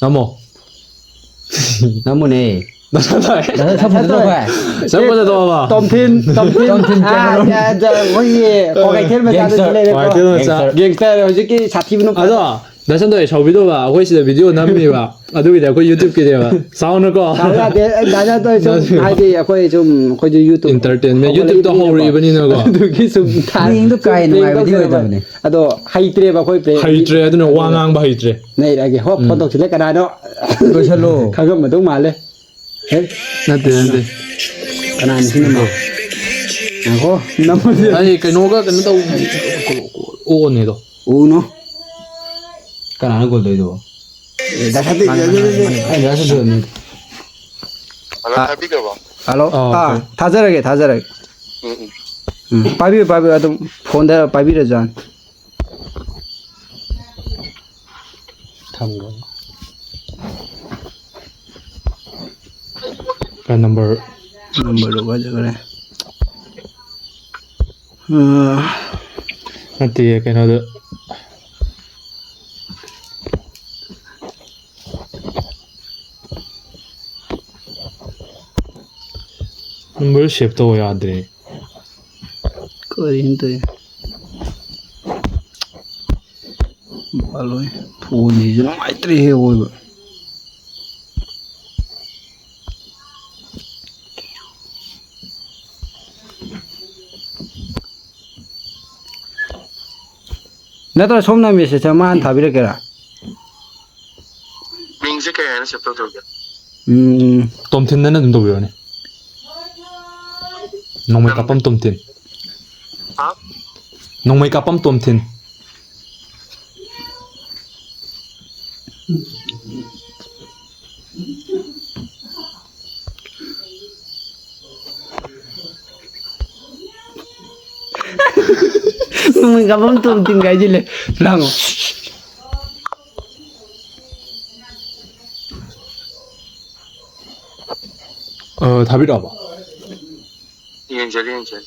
ꯅꯝꯃꯣ꯫ ꯅꯝꯃꯨꯅꯦ꯫ ꯅꯝꯃꯣ꯫ ꯗꯥ ꯁꯝꯄꯨꯗ ꯇꯧꯈ꯭ꯔꯦ꯫ ꯆꯠꯄꯗ ꯇꯣꯛꯑꯕ꯫ ꯇꯣꯝꯊꯤꯟ, ꯇꯣꯝꯊꯤꯟ꯫ ꯇꯣꯝꯊꯤꯟ ꯑꯥ, ꯀꯦꯃꯦꯔꯣꯟ꯫ ꯑꯥ, ꯑꯥ, ꯃꯣꯏꯒꯤ ꯀ꯭ꯋꯥꯀꯩꯊꯦꯜ ꯃꯆꯥꯗꯨꯁꯨ ꯒꯦꯡꯁꯇꯔ꯫ ꯂꯩꯔꯦꯀꯣ꯫ ꯀ꯭ꯋꯥꯀꯩꯊꯦꯜ ꯃꯆꯥ꯫ ꯒꯦꯡꯁꯇꯔ꯫ ꯒꯦꯡꯁꯇꯔ ꯍꯧꯖꯤꯛꯀꯤ ꯁꯥꯊꯤꯕ ꯅꯨꯄꯥ꯫ ꯑꯗꯣ ꯗꯥ ꯁꯟꯇꯣꯏ, ꯁꯥꯎꯕꯤꯗꯧꯕ, ꯑꯩꯈꯣꯏ ꯁꯤꯗ ꯚꯤꯗꯤꯑꯣ ꯅꯝꯃꯤꯕ, ꯑꯗꯨꯒꯤꯗꯤ ꯑꯩꯈꯣꯏ YouTube-ꯀꯤꯅꯦꯕ꯫ ꯁꯥꯎꯅꯨꯀꯣ꯫ ꯁꯥꯎ ꯌꯥꯗꯦ꯫ ꯑꯦ, ꯗꯥ ꯁꯟꯇꯣꯏ ꯁꯨꯝ, ꯅꯠꯇꯦ꯫ ꯍꯥꯏꯗꯤ ꯑꯩꯈꯣꯏ ꯁꯨꯝ, ꯑꯩꯈꯣꯏꯁꯨ YouTube Entertainment, YouTube-ꯇ ꯍꯧꯒꯠꯂꯛꯏꯕꯅꯤꯅꯀꯣ꯫ ꯍꯧꯔꯛꯏꯕꯅꯤꯅꯀꯣ꯫ ꯑꯗꯨꯒꯤ ꯁꯨꯝ ꯊꯥ-, prank-ꯗꯣ ꯀꯥ ꯍꯦꯟꯅ prank ꯅꯨꯡꯉꯥꯏꯕꯗꯤ ꯇꯧꯁꯦꯕ꯫ ꯑꯣꯏꯗꯕꯅꯦ꯫ ꯑꯗꯣ ꯍꯩꯇ꯭ꯔꯦꯕ ꯑꯩꯈꯣꯏ prank꯫ ꯍꯩꯇ꯭ꯔꯦ, ꯑꯗꯨꯅ ꯋꯥ ꯉꯥꯡꯕ ꯍꯩꯇ꯭ꯔꯦ꯫ ꯅꯩꯔꯛꯑꯒꯦ꯫ ꯍꯣ, ꯎꯝ꯫ Phone ꯇꯧꯁꯤꯜꯂꯦ꯫ ꯀꯅꯥꯅꯣ? ꯂꯣꯏꯁꯜꯂꯣ꯫ ꯈꯪꯉꯝꯃꯗꯧ ꯃꯥꯜꯂꯦ꯫ ꯍꯦ? ꯅꯠꯇꯦ, ꯅꯠꯇꯦ꯫ ꯀꯅꯥꯅꯣ ꯁꯤꯅ? ꯉꯥꯏꯈꯣ, ꯅꯝꯃꯁꯦ꯫ ꯑꯩ ꯀꯩꯅꯣꯒ ꯀꯩꯅꯣ ꯇꯧ-, ꯑꯣꯅꯦꯗꯣ꯫ ꯎꯅꯣ꯫ ꯀꯅꯥꯅꯣ call ꯇꯧꯔꯤꯗꯨꯕꯣ? ꯑꯦ, ꯗꯥ ꯁꯟꯇꯣꯏ, ꯃꯥꯅꯦ, ꯃꯥꯅꯦ, ꯃꯥꯅꯦ, ꯃꯥꯅꯦ꯫ ꯑꯩ ꯗꯥ ꯁꯟꯇꯣꯏꯅꯤ꯫ ꯍꯜꯂꯣ, ꯑꯥ, ꯇꯥꯕꯤꯗ꯭ꯔꯕꯣ? Hello? ꯑꯥ, ꯑꯥ, okay꯫ ꯊꯥꯖꯔꯒꯦ, ꯊꯥꯖꯔꯒꯦ꯫ ꯎꯝ, ꯎꯝ꯫ ꯎꯝ, ꯄꯥꯏꯕꯤꯌꯨ, ꯄꯥꯏꯕꯤꯌꯨ, ꯑꯗꯨꯝ phone-ꯗ ꯄꯥꯏꯕꯤꯔꯁꯨ ꯌꯥꯅꯤ꯫ ꯊꯝꯈ꯭ꯔꯣ꯫ ꯀꯩ number? Number-ꯗꯣ ꯀꯥꯏ ꯆꯠꯈ꯭ꯔꯦ? ꯑꯥ꯫ ꯅꯠꯇꯦ, ꯀꯩꯅꯣꯗ꯫ Number save ꯇꯧꯕ ꯌꯥꯗ꯭ꯔꯦ꯫ ꯀꯔꯤꯅꯣ ꯇꯧꯔꯤꯁꯦ? ꯕꯥꯂꯣꯏ꯫ Phone-ꯁꯤꯁꯨ ꯅꯨꯡꯉꯥꯏꯇ꯭ꯔꯦꯍꯦ ꯑꯑꯣꯏꯕ꯫ ꯅꯠꯇ꯭ꯔ ꯁꯣꯝꯅ message ꯑꯃ ꯍꯥꯟꯅ ꯊꯥꯕꯤꯔꯛꯀꯦꯔꯥ? ꯃꯤꯡꯁꯦ ꯀꯩ ꯍꯥꯏꯅ save ꯇꯧꯗꯧꯒꯦ? ꯎꯝ꯫ ꯇꯣꯝꯊꯤꯟꯗꯅ ꯑꯗꯨꯝ ꯇꯧꯕꯤꯔꯣꯅꯦ꯫ ꯅꯣꯡꯃꯩ ꯀꯥꯞꯄꯝ ꯇꯣꯝꯊꯤꯟ꯫ ꯍꯥ? ꯅꯣꯡꯃꯩ ꯀꯥꯞꯄꯝ ꯇꯣꯝꯊꯤꯟ꯫ ꯅꯣꯡꯃꯩ ꯀꯥꯞꯄꯝ ꯇꯣꯝꯊꯤꯟ ꯍꯥꯏꯖꯤꯜꯂꯦ꯫ ꯂꯥꯡꯉꯣ꯫ ꯑ, ꯊꯥꯕꯤꯔꯛꯑꯕꯣ? ꯌꯦꯡꯖꯒꯦ, ꯌꯦꯡꯖꯒꯦ꯫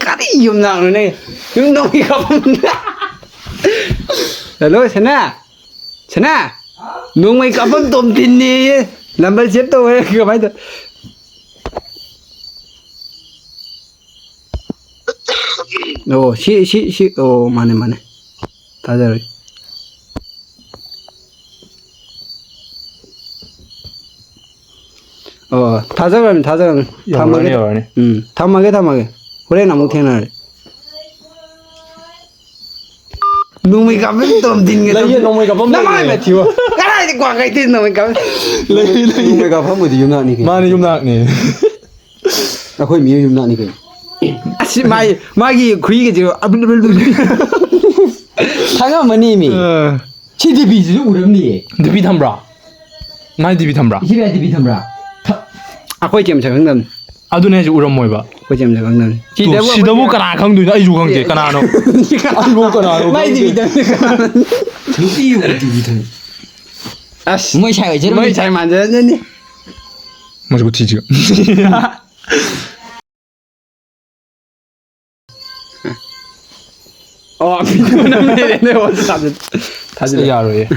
ꯀꯔꯤ ꯌꯨꯝꯅꯥꯛꯅꯣꯅꯦ? ꯌꯨꯝ ꯅꯣꯡꯃꯩ ꯀꯥꯞꯐꯝ꯫ Hello, ꯁꯅꯥ? ꯁꯅꯥ? ꯅꯣꯡꯃꯩ ꯀꯥꯞꯐꯝ ꯇꯣꯝꯊꯤꯟꯅꯦꯌꯦ꯫ Number save ꯇꯧꯋꯦ꯫ ꯀꯃꯥꯏꯅ ꯇꯧ-, ꯑꯣ, ꯁꯤ, ꯁꯤ, ꯁꯤ, ꯑꯣ, ꯃꯥꯅꯦ, ꯃꯥꯅꯦ꯫ ꯊꯥꯖꯔꯣꯏ꯫ ꯑꯣ, ꯊꯥꯖꯈ꯭ꯔꯕꯅꯤ, ꯊꯥꯖꯈ꯭ꯔꯕꯅꯤ꯫ ꯌꯧꯔꯅꯤ, ꯊꯝꯃꯒꯦ꯫ ꯌꯧꯔꯅꯤ꯫ ꯎꯝ, ꯊꯝꯃꯒꯦ, ꯊꯝꯃꯒꯦ꯫ ꯍꯣꯔꯦꯟ ꯑꯃꯨꯛ ꯊꯦꯡꯅꯔꯁꯤ꯫ ꯅꯣꯡꯃꯩ ꯀꯥꯞꯐꯝ ꯇꯣꯝ ꯊꯤꯟꯒꯦ ꯂꯩꯌꯦ, ꯇꯧꯕ꯫ ꯅꯣꯡꯃꯩ ꯀꯥꯞꯐꯝ ꯅꯃꯥꯏ ꯂꯩꯌꯦ꯫ ꯃꯊꯤꯕꯣ꯫ ꯀꯗꯥꯏꯗ ꯀ꯭ꯋꯥ ꯀꯩꯊꯦꯜ ꯅꯣꯡꯃꯩ ꯀꯥꯞꯐꯝ? ꯂꯩ, ꯂꯩ꯫ ꯅꯣꯡꯃꯩ ꯀꯥꯞꯐꯝꯕꯨꯗꯤ ꯌꯨꯝꯅꯥꯛꯅꯤ ꯀꯩꯅꯣ꯫ ꯃꯥꯅꯦ, ꯌꯨꯝꯅꯥꯛꯅꯦ꯫ ꯑꯩꯈꯣꯏ ꯃꯤꯑꯣꯏ ꯌꯨꯝꯅꯥꯛꯅꯤ ꯀꯩꯅꯣ꯫ ꯑꯁꯤ ꯃꯥꯏ, ꯃꯥꯒꯤ ꯈꯨꯏꯒꯁꯦ ꯑꯕꯤꯜ ꯑꯕꯤꯜ ꯑꯕꯤꯜ꯫ ꯈꯪꯉꯝꯃꯅꯤ ꯃꯤ꯫ ꯑ꯫ ꯁꯤ ꯗꯤꯄꯤꯁꯤꯁꯨ ꯎꯔꯝꯅꯤꯌꯦ꯫ ꯗꯤꯄꯤ ꯊꯝꯕ꯭ꯔꯥ? ꯃꯥꯏ ꯗꯤꯄꯤ ꯊꯝꯕ꯭ꯔꯥ? ꯁꯤ ꯃꯌꯥꯏ ꯗꯤꯄꯤ ꯊꯝꯕ꯭ꯔꯥ? ꯊ- ꯑꯩꯈꯣꯏ ꯆꯦ ꯃꯁꯛ ꯈꯪꯗꯕꯅꯤ꯫ ꯑꯗꯨꯅꯦ ꯍꯥꯏꯁꯦ, ꯎꯔꯝꯃꯣꯏꯕ꯫ ꯑꯩꯈꯣꯏ ꯆꯦ ꯃꯁꯛ ꯈꯪꯗꯕꯅꯤ꯫ ꯇꯨ, ꯁꯤꯗꯕꯨ ꯁꯤꯗꯕꯨ ꯑꯩꯈꯣꯏ ꯀꯅꯥ ꯈꯪꯗꯣꯏꯅꯣ? ꯑꯩꯁꯨ ꯈꯪꯗꯦ꯫ ꯑꯦ꯫ ꯀꯅꯥꯅꯣ? ꯑꯩꯕꯨ ꯀꯅꯥꯅꯣ ꯃꯥꯏ ꯈꯪꯗꯦ꯫ ꯗꯤꯄꯤ ꯊꯝꯕꯅꯤ꯫ ꯅꯨꯄꯤ ꯎꯔꯗꯤ ꯗꯤꯄꯤ ꯊꯝ-꯫ ꯑꯁ꯫ ꯃꯣꯏ ꯁꯥꯏ ꯑꯣꯏꯖꯔꯝꯅꯤ꯫ ꯃꯣꯏ ꯁꯥꯏ ꯃꯥꯟꯖꯔꯝꯖꯅꯤ꯫ ꯃꯁꯛ ꯈꯨꯊꯤꯁꯤꯒ꯫ ꯑꯣ, ꯃꯤ ꯃꯅꯝ ꯂꯩꯔꯦ, ꯅꯣꯏ ꯋꯥ ꯊꯥꯖꯤꯜ-, ꯊꯥꯖꯤꯜꯂꯣ꯫ ꯌꯥꯔꯣꯏꯌꯦ꯫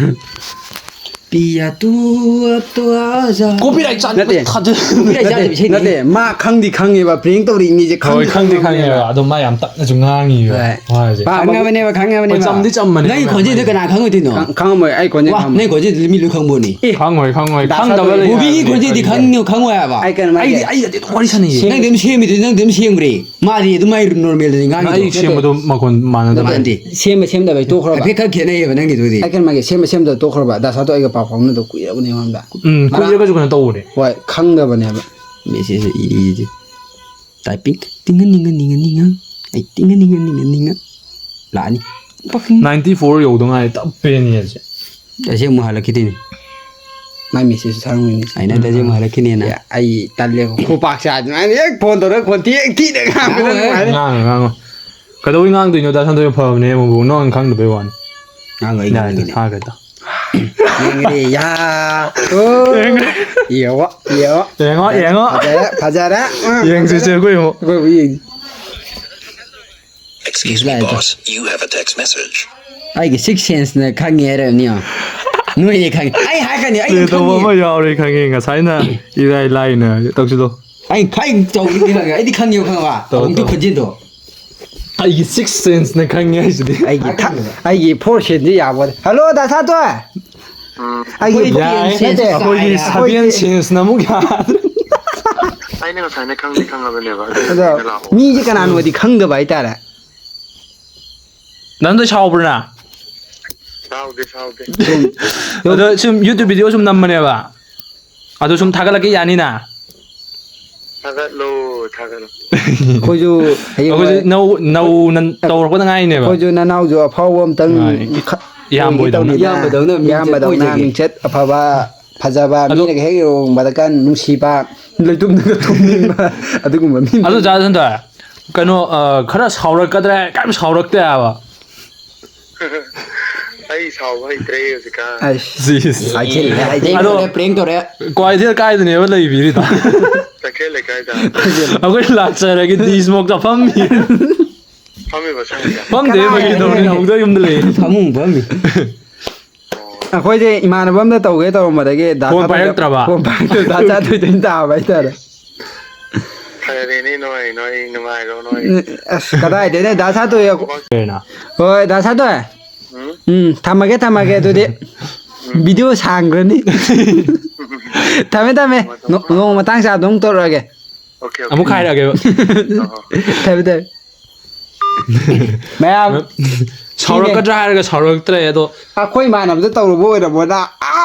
ꯄꯤꯌꯥ ꯇꯨ ꯑꯇꯣ ꯑꯖꯥ꯫ Copyright ꯆꯥ-, ꯅꯠꯇꯦ꯫ ꯊꯥꯖꯤꯜ-, Copyright ꯅꯠꯇꯦ, ꯆꯥꯗꯕ ꯏꯁꯩꯅꯤ꯫ ꯅꯠꯇꯦ, ꯃꯥ ꯈꯪꯗꯤ ꯈꯪꯉꯦꯕ, prank ꯇꯧꯔꯤꯅꯤꯁꯦ ꯍꯣꯏ, ꯈꯪꯗꯤ ꯈꯪꯗꯤ ꯈꯪꯉꯦꯕ꯫ ꯈꯪꯉꯦꯕ, ꯑꯗꯣ ꯃꯥ ꯌꯥꯝ ꯇꯞꯅꯁꯨ ꯉꯥꯡꯉꯤꯕ꯫ ꯍꯣꯏ꯫ ꯃꯥ ꯍꯥꯏꯁꯦ꯫ ꯄꯥ-, ꯈꯪꯉꯕꯅꯦꯕ, ꯈꯪꯉꯕꯅꯦꯕ꯫ ꯍꯣꯏ, ꯆꯝꯗꯤ ꯆꯝꯕꯅꯦꯕ ꯅꯪꯒꯤ ꯃꯥ ꯈꯣꯟꯖꯦꯜꯗꯣ ꯍꯥꯏꯁꯦ꯫ ꯀꯅꯥ ꯈꯪꯉꯣꯏꯗꯣꯏꯅꯣ? ꯈꯪ-, ꯈꯪꯉꯝꯃꯣꯏ, ꯑꯩ ꯈꯣꯟꯖꯦꯜ ꯋꯥ, ꯈꯪꯉꯝꯃꯣꯏ꯫ ꯅꯪꯒꯤ ꯈꯣꯟꯖꯦꯜꯗꯨꯗꯤ ꯃꯤ ꯂꯣꯏ ꯈꯪꯕꯣꯅꯦ꯫ ꯑꯦ꯫ ꯈꯪꯉꯣꯏ, ꯈꯪꯉꯣꯏ꯫ ꯗꯥ ꯈꯪꯗꯕ ꯁꯥꯟꯇꯣ ꯂꯩ꯫ ꯕꯣꯕꯤꯒꯤ ꯈꯣꯟꯖꯦꯜꯗꯤ ꯈꯪꯉꯤ, ꯈꯪꯉꯣꯏ ꯍꯥꯏꯕ꯫ ꯑꯩ ꯀꯩꯅꯣ ꯍꯥꯏꯒꯦ꯫ ꯑꯩꯗꯤ, ꯑꯩꯒꯗꯤ ꯑꯗꯨꯝ ꯋꯥꯔꯤ ꯁꯥꯟꯅꯩꯌꯦ꯫ ꯅꯪꯗꯤ ꯑꯗꯨꯝ ꯁꯦꯝꯃꯤꯗꯨꯗꯤ, ꯅꯪꯗꯤ ꯑꯗꯨꯝ ꯁꯦꯝꯈ꯭ꯔꯦ꯫ ꯃꯥꯗꯤ ꯑꯗꯨꯝ ꯃꯥꯏ normalꯗꯅꯤ ꯉꯥꯡꯉꯤꯗꯣ꯫ ꯑꯩ ꯁꯦꯝꯕꯗꯣ ꯃꯈꯣꯟ ꯃꯥꯟꯅꯗꯕ꯫ ꯅꯠꯇꯦ, ꯅꯠꯇꯦ꯫ ꯁꯦꯝꯕ ꯁꯦꯝꯗꯕ ꯑꯩ ꯇꯣꯛꯈ꯭ꯔꯕ꯫ ꯍꯥꯏꯐꯦꯠ ꯈꯔ ꯈꯦꯠꯅꯩꯌꯦꯕ ꯅꯪꯒꯤꯗꯨꯗꯤ꯫ ꯑꯩ ꯀꯩꯅꯣ ꯍꯥꯏꯒꯦ, ꯁꯦꯝꯕ ꯁꯦꯝꯗꯕ ꯇꯣꯛꯈ꯭ꯔꯕ꯫ ꯗꯥ ꯁꯥꯟꯇꯣ ꯑꯩꯒ ꯄꯥꯎ ꯐꯥꯎꯅꯗꯕ ꯀꯨꯏꯔꯕꯅꯦ ꯑꯩꯉꯣꯟꯗ꯫ ꯎꯝ, ꯉꯔꯥꯡ ꯀꯨꯏꯔꯒꯁꯨ ꯀꯩꯅꯣ ꯇꯧꯕꯅꯦ꯫ ꯍꯣꯏ, ꯈꯪꯗꯕꯅꯦꯕ꯫ Message ꯏꯔꯤꯁꯦ꯫ Typing꯫ ꯇꯤꯡꯉ ꯅꯤꯡꯉ ꯅꯤꯡꯉ ꯅꯤꯡꯉ꯫ ꯑꯩ ꯇꯤꯡꯉ ꯅꯤꯡꯉ ꯅꯤꯡꯉ ꯅꯤꯡꯉ꯫ ꯂꯥꯛꯑꯅꯤ꯫ Fucking ninety four ꯌꯧꯗ ꯉꯥꯏꯔꯤ, ꯇꯞꯄꯦꯅꯦ ꯍꯧꯖꯤꯛ꯫ ꯑꯁꯤ ꯑꯃꯨꯛ ꯍꯜꯂꯛꯈꯤꯗꯣꯏꯅꯤ꯫ ꯃꯥꯏ messageꯁꯨ ꯊꯥꯔꯝꯒꯅꯤ꯫ ꯑꯩꯅ ꯇꯁꯦꯡ ꯃꯥꯜꯂꯛꯈꯤꯅꯦꯅ꯫ ꯑꯦ, ꯑꯩ ꯇꯜꯂꯦ꯫ ꯈꯨꯄꯥꯛꯁꯦ ꯑꯗꯨꯃꯥꯏꯅ ꯍꯦꯛ phone ꯇꯧꯔꯒ ꯈꯣꯟꯊꯤ ꯍꯦꯛ ꯊꯤꯅ ꯉꯥꯡꯕꯗ ꯉꯥꯡꯉꯣꯏ꯫ ꯅꯨꯡꯉꯥꯏꯔꯦ꯫ ꯉꯥꯡꯉꯣꯏ, ꯉꯥꯡꯉꯣꯏ꯫ ꯀꯩꯗꯧꯕꯩ ꯉꯥꯡꯗꯣꯏꯅꯣ? ꯗꯥ ꯁꯟꯗꯣꯏ ꯐꯕꯅꯦ, ꯑꯃꯨꯛ ꯅꯪ ꯈꯪꯗꯕꯩ ꯋꯥꯅꯤ꯫ ꯉꯥꯡꯉꯣꯏ, ꯑꯩ ꯌꯥꯔꯦ, ꯉꯥꯡꯒꯅꯤ꯫ ꯊꯥꯒ꯭ꯔꯦ ꯇꯣ꯫ ꯌꯦꯡꯉꯦ, ꯌꯥ꯫ ꯑꯣ꯫ ꯌꯦꯡꯉꯣ꯫ ꯌꯦꯡꯉꯣ, ꯌꯦꯡꯉꯣ, ꯌꯦꯡꯉꯣ꯫ ꯐꯖꯔꯦ, ꯐꯖꯔꯦ꯫ ꯎꯝ, ꯌꯦꯡꯁꯤꯁꯦ ꯐꯖꯔꯦ꯫ ꯑꯩꯈꯣꯏ ꯑꯃꯨꯛ꯫ ꯑꯩꯈꯣꯏ ꯑꯃꯨꯛ ꯌꯦꯡꯁꯤ꯫ Excuse me, ꯂꯥꯛꯑꯦ ꯇꯣ꯫ Boss, you have a text message. ꯑꯩꯒꯤ sixth senseꯅ ꯈꯪꯉꯦ ꯍꯥꯏꯔꯕꯅꯤ, ꯌꯦꯡꯉꯣ꯫ ꯅꯣꯏꯅꯦ ꯈꯪꯉꯦ꯫ ꯑꯩ ꯍꯥꯏꯔꯛꯀꯅꯤ, ꯑꯩꯅ ꯂꯦꯇꯧꯕ ꯈꯪꯉꯦ꯫ ꯑꯃ ꯌꯥꯎꯔꯦ ꯈꯪꯉꯦ, ꯉꯁꯥꯏꯅ ꯏꯔꯥꯏ ꯂꯥꯏꯅ ꯇꯧꯁꯤꯜꯂꯣ꯫ ꯑꯩ ꯈ꯭ꯋꯥꯏ ꯆꯥꯎꯕꯗꯤ ꯈꯪꯉꯦ, ꯑꯩꯗꯤ ꯈꯪꯉꯦꯕ, ꯈꯪꯉꯕ? ꯇꯧ, ꯑꯃꯨꯛꯇꯤ ꯇꯧ꯫ ꯈꯣꯟꯖꯦꯜꯗꯣ꯫ ꯑꯩꯒꯤ sixth sense ꯅ ꯈꯪꯉꯦ ꯍꯥꯏꯁꯤꯗꯤ꯫ ꯑꯩꯒꯤ ꯊ-, ꯑꯩꯒꯤ fourth sense ꯁꯤ ꯌꯥꯕꯣꯗꯤ꯫ Hello, ꯗꯥ ꯁꯥꯟꯇꯣꯏ꯫ ꯎꯝ꯫ ꯑꯩꯒꯤ ꯌꯥꯏ, ꯐꯦꯟꯁ ꯅꯠꯇꯦ, ꯅꯠꯇꯦ꯫ ꯑꯩꯈꯣꯏꯒꯤ ꯑꯩꯈꯣꯏꯒꯤ seventh sense ꯅ ꯑꯃꯨꯛ ꯌꯥꯗ꯭ꯔꯦ꯫ ꯑꯩꯅ ꯉꯁꯥꯏꯅ ꯈꯪꯗꯤ ꯈꯪꯉꯕꯅꯦꯕ, ꯑꯗꯨ ꯑꯗꯣ ꯑꯩꯅ ꯂꯥꯛꯑꯣ꯫ ꯃꯤꯁꯦ ꯀꯅꯥꯅꯣꯗꯤ ꯈꯪꯗꯕ ꯍꯥꯏꯇꯥꯔꯦ꯫ ꯅꯪꯗꯣ ꯁꯥꯎꯕ꯭ꯔꯥ ꯅꯪ? ꯁꯥꯎꯗꯦ, ꯁꯥꯎꯗꯦ꯫ ꯑꯗꯣ ꯁꯨꯝ YouTube video ꯁꯨꯝ ꯅꯝꯕꯅꯦꯕ꯫ ꯑꯗꯨ ꯁꯨꯝ ꯊꯥꯒꯠꯂꯛꯀꯦ ꯌꯥꯅꯤꯅ? ꯊꯥꯒꯠꯂꯣ, ꯊꯥꯒꯠꯂꯣ꯫ ꯑꯩꯈꯣꯏꯁꯨ ꯍꯌꯦꯡꯋꯥꯏ ꯑꯩꯈꯣꯏꯁꯨ ꯅꯧ-, ꯅꯧꯅ ꯇꯧꯔꯛꯄꯗ ꯉꯥꯏꯅꯦꯕ꯫ ꯑꯩꯈꯣꯏꯁꯨ ꯅꯅꯥꯎꯁꯨ ꯑꯐꯥꯎꯕ ꯑꯃꯇꯪ ꯃꯥꯅꯤ꯫ ꯈ-, ꯏꯌꯥꯝꯕ ꯑꯣꯏꯒꯦ ꯑꯣꯏꯗꯧꯅ꯫ ꯇꯧꯅꯤꯗ꯫ ꯏꯌꯥꯝꯕꯗꯧꯅ ꯃꯤꯡꯆꯠ ꯏꯌꯥꯝꯕꯗꯧꯅ ꯑꯣꯏꯖꯒꯦ꯫ ꯃꯤꯡꯆꯠ ꯑꯐꯕ, ꯐꯖꯕ, ꯑꯗꯣ ꯃꯤꯅꯒ ꯍꯦꯛ ꯌꯦꯡꯕꯗ ꯀꯟ ꯅꯨꯡꯁꯤꯕ, ꯂꯩꯇꯨꯝꯗꯒ ꯊꯨꯝꯅꯤꯡꯕ, ꯑꯗꯨꯒꯨꯝꯕ ꯃꯤ꯫ ꯑꯗꯨ ꯆꯥ ꯁꯟꯗ, ꯀꯩꯅꯣ, ꯑ, ꯈꯔ ꯁꯥꯎꯔꯛꯀꯗ꯭ꯔꯥ ꯍꯥꯏ ꯀꯩꯝ ꯁꯥꯎꯔꯛꯇꯦ ꯍꯥꯏꯕ꯫ ꯑꯩ ꯁꯥꯎꯕ ꯍꯩꯇ꯭ꯔꯦ ꯍꯧꯖꯤꯛꯀꯥꯟ꯫ ꯑꯁ, ꯁꯤꯁ꯫ ꯍꯥꯏꯖꯤꯜꯂꯦ, ꯍꯥꯏꯖꯤꯜꯂꯦ꯫ ꯑꯗꯣ ꯄ꯭ꯔꯦꯡ ꯇꯧꯔꯦ꯫ ꯀ꯭ꯋꯥꯏꯊꯦꯜ ꯀꯥꯏꯗꯅꯦꯕ ꯂꯩꯕꯤꯔꯤꯗꯣ? ꯀꯩꯊꯦꯜ ꯂꯩꯀꯥꯏꯗ꯫ ꯑꯩꯈꯣꯏ ꯂꯥꯛꯆꯔꯒꯦ, ꯗꯤ ꯁ꯭ꯃꯣꯛꯇ ꯐꯝꯃꯤ꯫ ꯐꯝꯃꯤꯕ ꯁꯪꯁꯤꯗ? ꯐꯝꯗꯦ, ꯀꯅꯥ ꯐꯥꯒꯤ ꯇꯧꯕꯅꯤ, ꯂꯩꯒꯦ? ꯍꯧꯗꯣꯡ ꯌꯨꯝꯗ ꯂꯩꯌꯦ꯫ ꯐꯃꯨꯡ ꯐꯝꯃꯤ꯫ ꯑꯩꯈꯣꯏꯁꯦ ꯏꯃꯥꯟꯅꯕ ꯑꯃꯗ ꯇꯧꯒꯦ ꯇꯧꯔꯝꯕꯗꯒꯤ ꯗꯥ ꯐꯣꯟ ꯆꯥꯊꯣꯏꯗ, ꯄꯥꯏꯔꯛꯇ꯭ꯔꯕ? ꯐꯣꯟ ꯄꯥꯏꯔꯛꯇ꯭ꯔꯕ, ꯗꯥ ꯆꯥꯊꯣꯏꯗ ꯑꯣꯏꯅ ꯇꯥꯕ ꯍꯥꯏꯇꯥꯔꯦ꯫ ꯐꯔꯦꯅꯦ, ꯅꯣꯏ, ꯅꯣꯏ ꯅꯨꯡꯉꯥꯏꯔꯣ, ꯅꯣꯏ꯫ ꯑꯁ, ꯀꯗꯥꯏꯗꯩꯅꯣ, ꯗꯥ ꯁꯥꯟꯇꯣꯏ꯫ ꯀꯩꯅꯣ? ꯍꯣꯏ, ꯗꯥ ꯁꯥꯟꯇꯣꯏ꯫ ꯎꯝ? ꯎꯝ, ꯊꯝꯃꯒꯦ, ꯊꯝꯃꯒꯦ ꯑꯗꯨꯗꯤ꯫ ꯎꯝ꯫ Video ꯁꯥꯡꯈ꯭ꯔꯅꯤ꯫ ꯊꯝꯃꯦ, ꯊꯝꯃꯦ꯫ ꯊꯝꯃꯣ, ꯊꯝꯃꯣ꯫ ꯅꯣ-, ꯅꯣꯡꯃ ꯃꯇꯥꯡ ꯆꯥꯕꯗ ꯑꯃꯨꯛ ꯇꯧꯔꯛꯑꯒꯦ꯫ OK, OK꯫ ꯑꯃꯨꯛ ꯈꯥꯏꯔꯛꯑꯒꯦꯕ꯫ ꯍꯣꯏ, ꯍꯣꯏ꯫ ꯊꯝꯃꯦ, ꯊꯝꯃꯦ꯫ ꯃꯌꯥꯝ ꯁꯥꯎꯔꯛꯀꯗ꯭ꯔꯥ ꯍꯥꯏꯔꯒ ꯁꯥꯎꯔꯛꯇ꯭ꯔꯦ, ꯑꯗꯣ꯫ ꯑꯩꯈꯣꯏ ꯏꯃꯥꯟꯅꯕꯗ ꯇꯧꯔꯨꯕ ꯑꯣꯏꯔꯝꯃꯣꯏꯗ꯫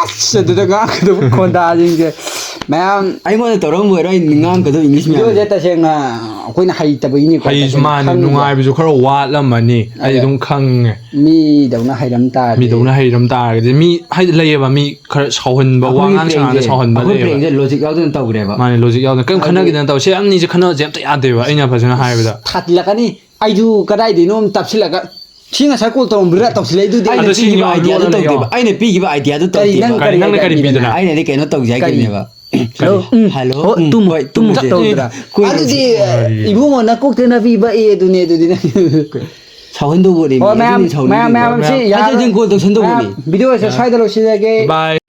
ꯑꯁ! ꯑꯗꯨꯗ ꯉꯥꯡꯒꯗꯕ ꯈꯣꯟꯗꯥꯁꯤꯡꯁꯦ꯫ ꯃꯌꯥꯝ ꯑꯩꯉꯣꯟꯗ ꯇꯧꯔꯝꯕ ꯑꯣꯏꯔꯣꯏ, ꯑꯩ ꯉꯥꯡꯒꯗꯕ English ꯃꯌꯥꯝ꯫ Video ꯁꯦ ꯇꯁꯦꯡꯅ ꯑꯩꯈꯣꯏꯅ ꯍꯩꯇꯕꯒꯤꯅꯤꯀꯣ, ꯍꯩ-, ꯇꯁꯦꯡꯅ ꯃꯥꯅꯦ, ꯈꯪꯗꯦ꯫ ꯅꯨꯡꯉꯥꯏꯕꯁꯨ ꯈꯔ ꯋꯥꯠꯂꯝꯃꯅꯤ, ꯑꯩ ꯑꯗꯣ ꯑꯗꯨꯝ ꯈꯪꯉꯦ꯫ ꯃꯤꯗꯧꯅ ꯍꯩꯔꯝ ꯇꯥꯔꯗꯤ꯫ ꯃꯤꯗꯧꯅ ꯍꯩꯔꯝ ꯇꯥꯔꯒꯗꯤ, ꯃꯤ ꯍꯥꯏꯗꯤ ꯂꯩꯌꯦꯕ, ꯃꯤ ꯈꯔ ꯁꯥꯎꯍꯟꯕ, ꯑꯩꯈꯣꯏꯒꯤ ꯋꯥꯉꯥꯡ ꯄ꯭ꯔꯦꯡꯁꯦ, ꯁꯉꯥꯡꯗ ꯁꯥꯎꯍꯟꯕ ꯑꯩꯈꯣꯏ ꯂꯩꯌꯦꯕ꯫ ꯄ꯭ꯔꯦꯡꯁꯦ logic ꯌꯥꯎꯗꯅ ꯇꯧꯈ꯭ꯔꯦꯕ꯫ ꯃꯥꯅꯦ, logic ꯌꯥꯎꯗꯅ꯫ ꯀꯩꯝ ꯍꯥꯏꯗꯤ ꯈꯟꯅꯈꯤꯗꯅ ꯇꯧ꯫ ꯁꯤ ꯑꯅꯤꯁꯦ ꯈꯟꯅꯕꯁꯦ ꯑꯝꯇ ꯌꯥꯗꯦꯕ, ꯑꯩꯅ ꯐꯖꯅ ꯍꯥꯏꯕꯗ꯫ ꯊꯥꯖꯤꯜꯂꯛꯀꯅꯤ꯫ ꯑꯩꯁꯨ ꯀꯗꯥꯏꯗꯩꯅꯣ ꯑꯃ ꯇꯞꯁꯤꯜꯂꯒ, ꯁꯤ ꯉꯁꯥꯏ call ꯇꯧꯔꯝꯕ꯭ꯔꯥ ꯇꯧꯁꯤꯜꯂꯛꯏꯗꯨꯗꯤ? ꯑꯩꯅ ꯑꯗꯣ ꯁꯤ ꯄꯤꯈꯤꯕ ꯌꯦꯡꯉꯣ, idea ꯗꯣ ꯂꯣꯟꯅ ꯇꯧꯗꯦꯕ꯫ ꯌꯦꯡꯉꯣ꯫ ꯑꯩꯅ ꯄꯤꯈꯤꯕ idea ꯗꯣ ꯀꯔꯤ ꯇꯧꯗꯦꯕ꯫ ꯅꯪ ꯀꯔꯤ ꯀꯔꯤ idea ꯅꯪꯅ ꯀꯔꯤ ꯄꯤꯗꯅ? ꯄꯤꯗꯅ? ꯑꯩꯅꯗꯤ ꯀꯩꯅꯣ ꯇꯧꯁꯦ ꯀꯔꯤ? ꯍꯥꯏꯈꯤꯕꯅꯦꯕ꯫ Hello? ꯎꯝ꯫ Hello? ꯎꯝ꯫ ꯇꯨꯝ-, ꯍꯣꯏ, ꯇꯨꯝ ꯇꯨꯝꯁꯦ꯫ ꯇꯧꯗ꯭ꯔꯥ? ꯀꯨꯏꯔꯦ꯫ ꯑꯗꯨꯗꯤ ꯍꯣꯏ꯫ ꯏꯕꯨꯡꯉꯣ ꯅꯀꯣꯛꯇ ꯅꯞꯄꯤꯕ ꯑꯦ ꯑꯗꯨꯅꯦ ꯑꯗꯨꯗꯤ ꯅꯪ꯫ ꯁꯥꯎꯍꯟꯗꯧꯕ ꯋꯥꯔꯤꯅꯤ꯫ ꯍꯣꯏ, ꯃꯌꯥꯝ, ꯑꯗꯨꯅꯤ ꯁꯥꯎꯅꯤꯡꯗꯣꯏꯗꯣ꯫ ꯃꯌꯥꯝ, ꯃꯌꯥꯝ, ꯁꯤ ꯌꯥꯔꯣꯏ꯫ ꯍꯥꯏꯖꯤꯟ call ꯇꯧꯁꯟꯗꯧꯕꯅꯤ꯫ ꯃꯌꯥꯝ, video ꯁꯦ ꯌꯥꯔꯦ꯫ ꯁ꯭ꯋꯥꯏꯗ ꯂꯣꯏꯁꯤꯜꯂꯒꯦ꯫ Bye꯫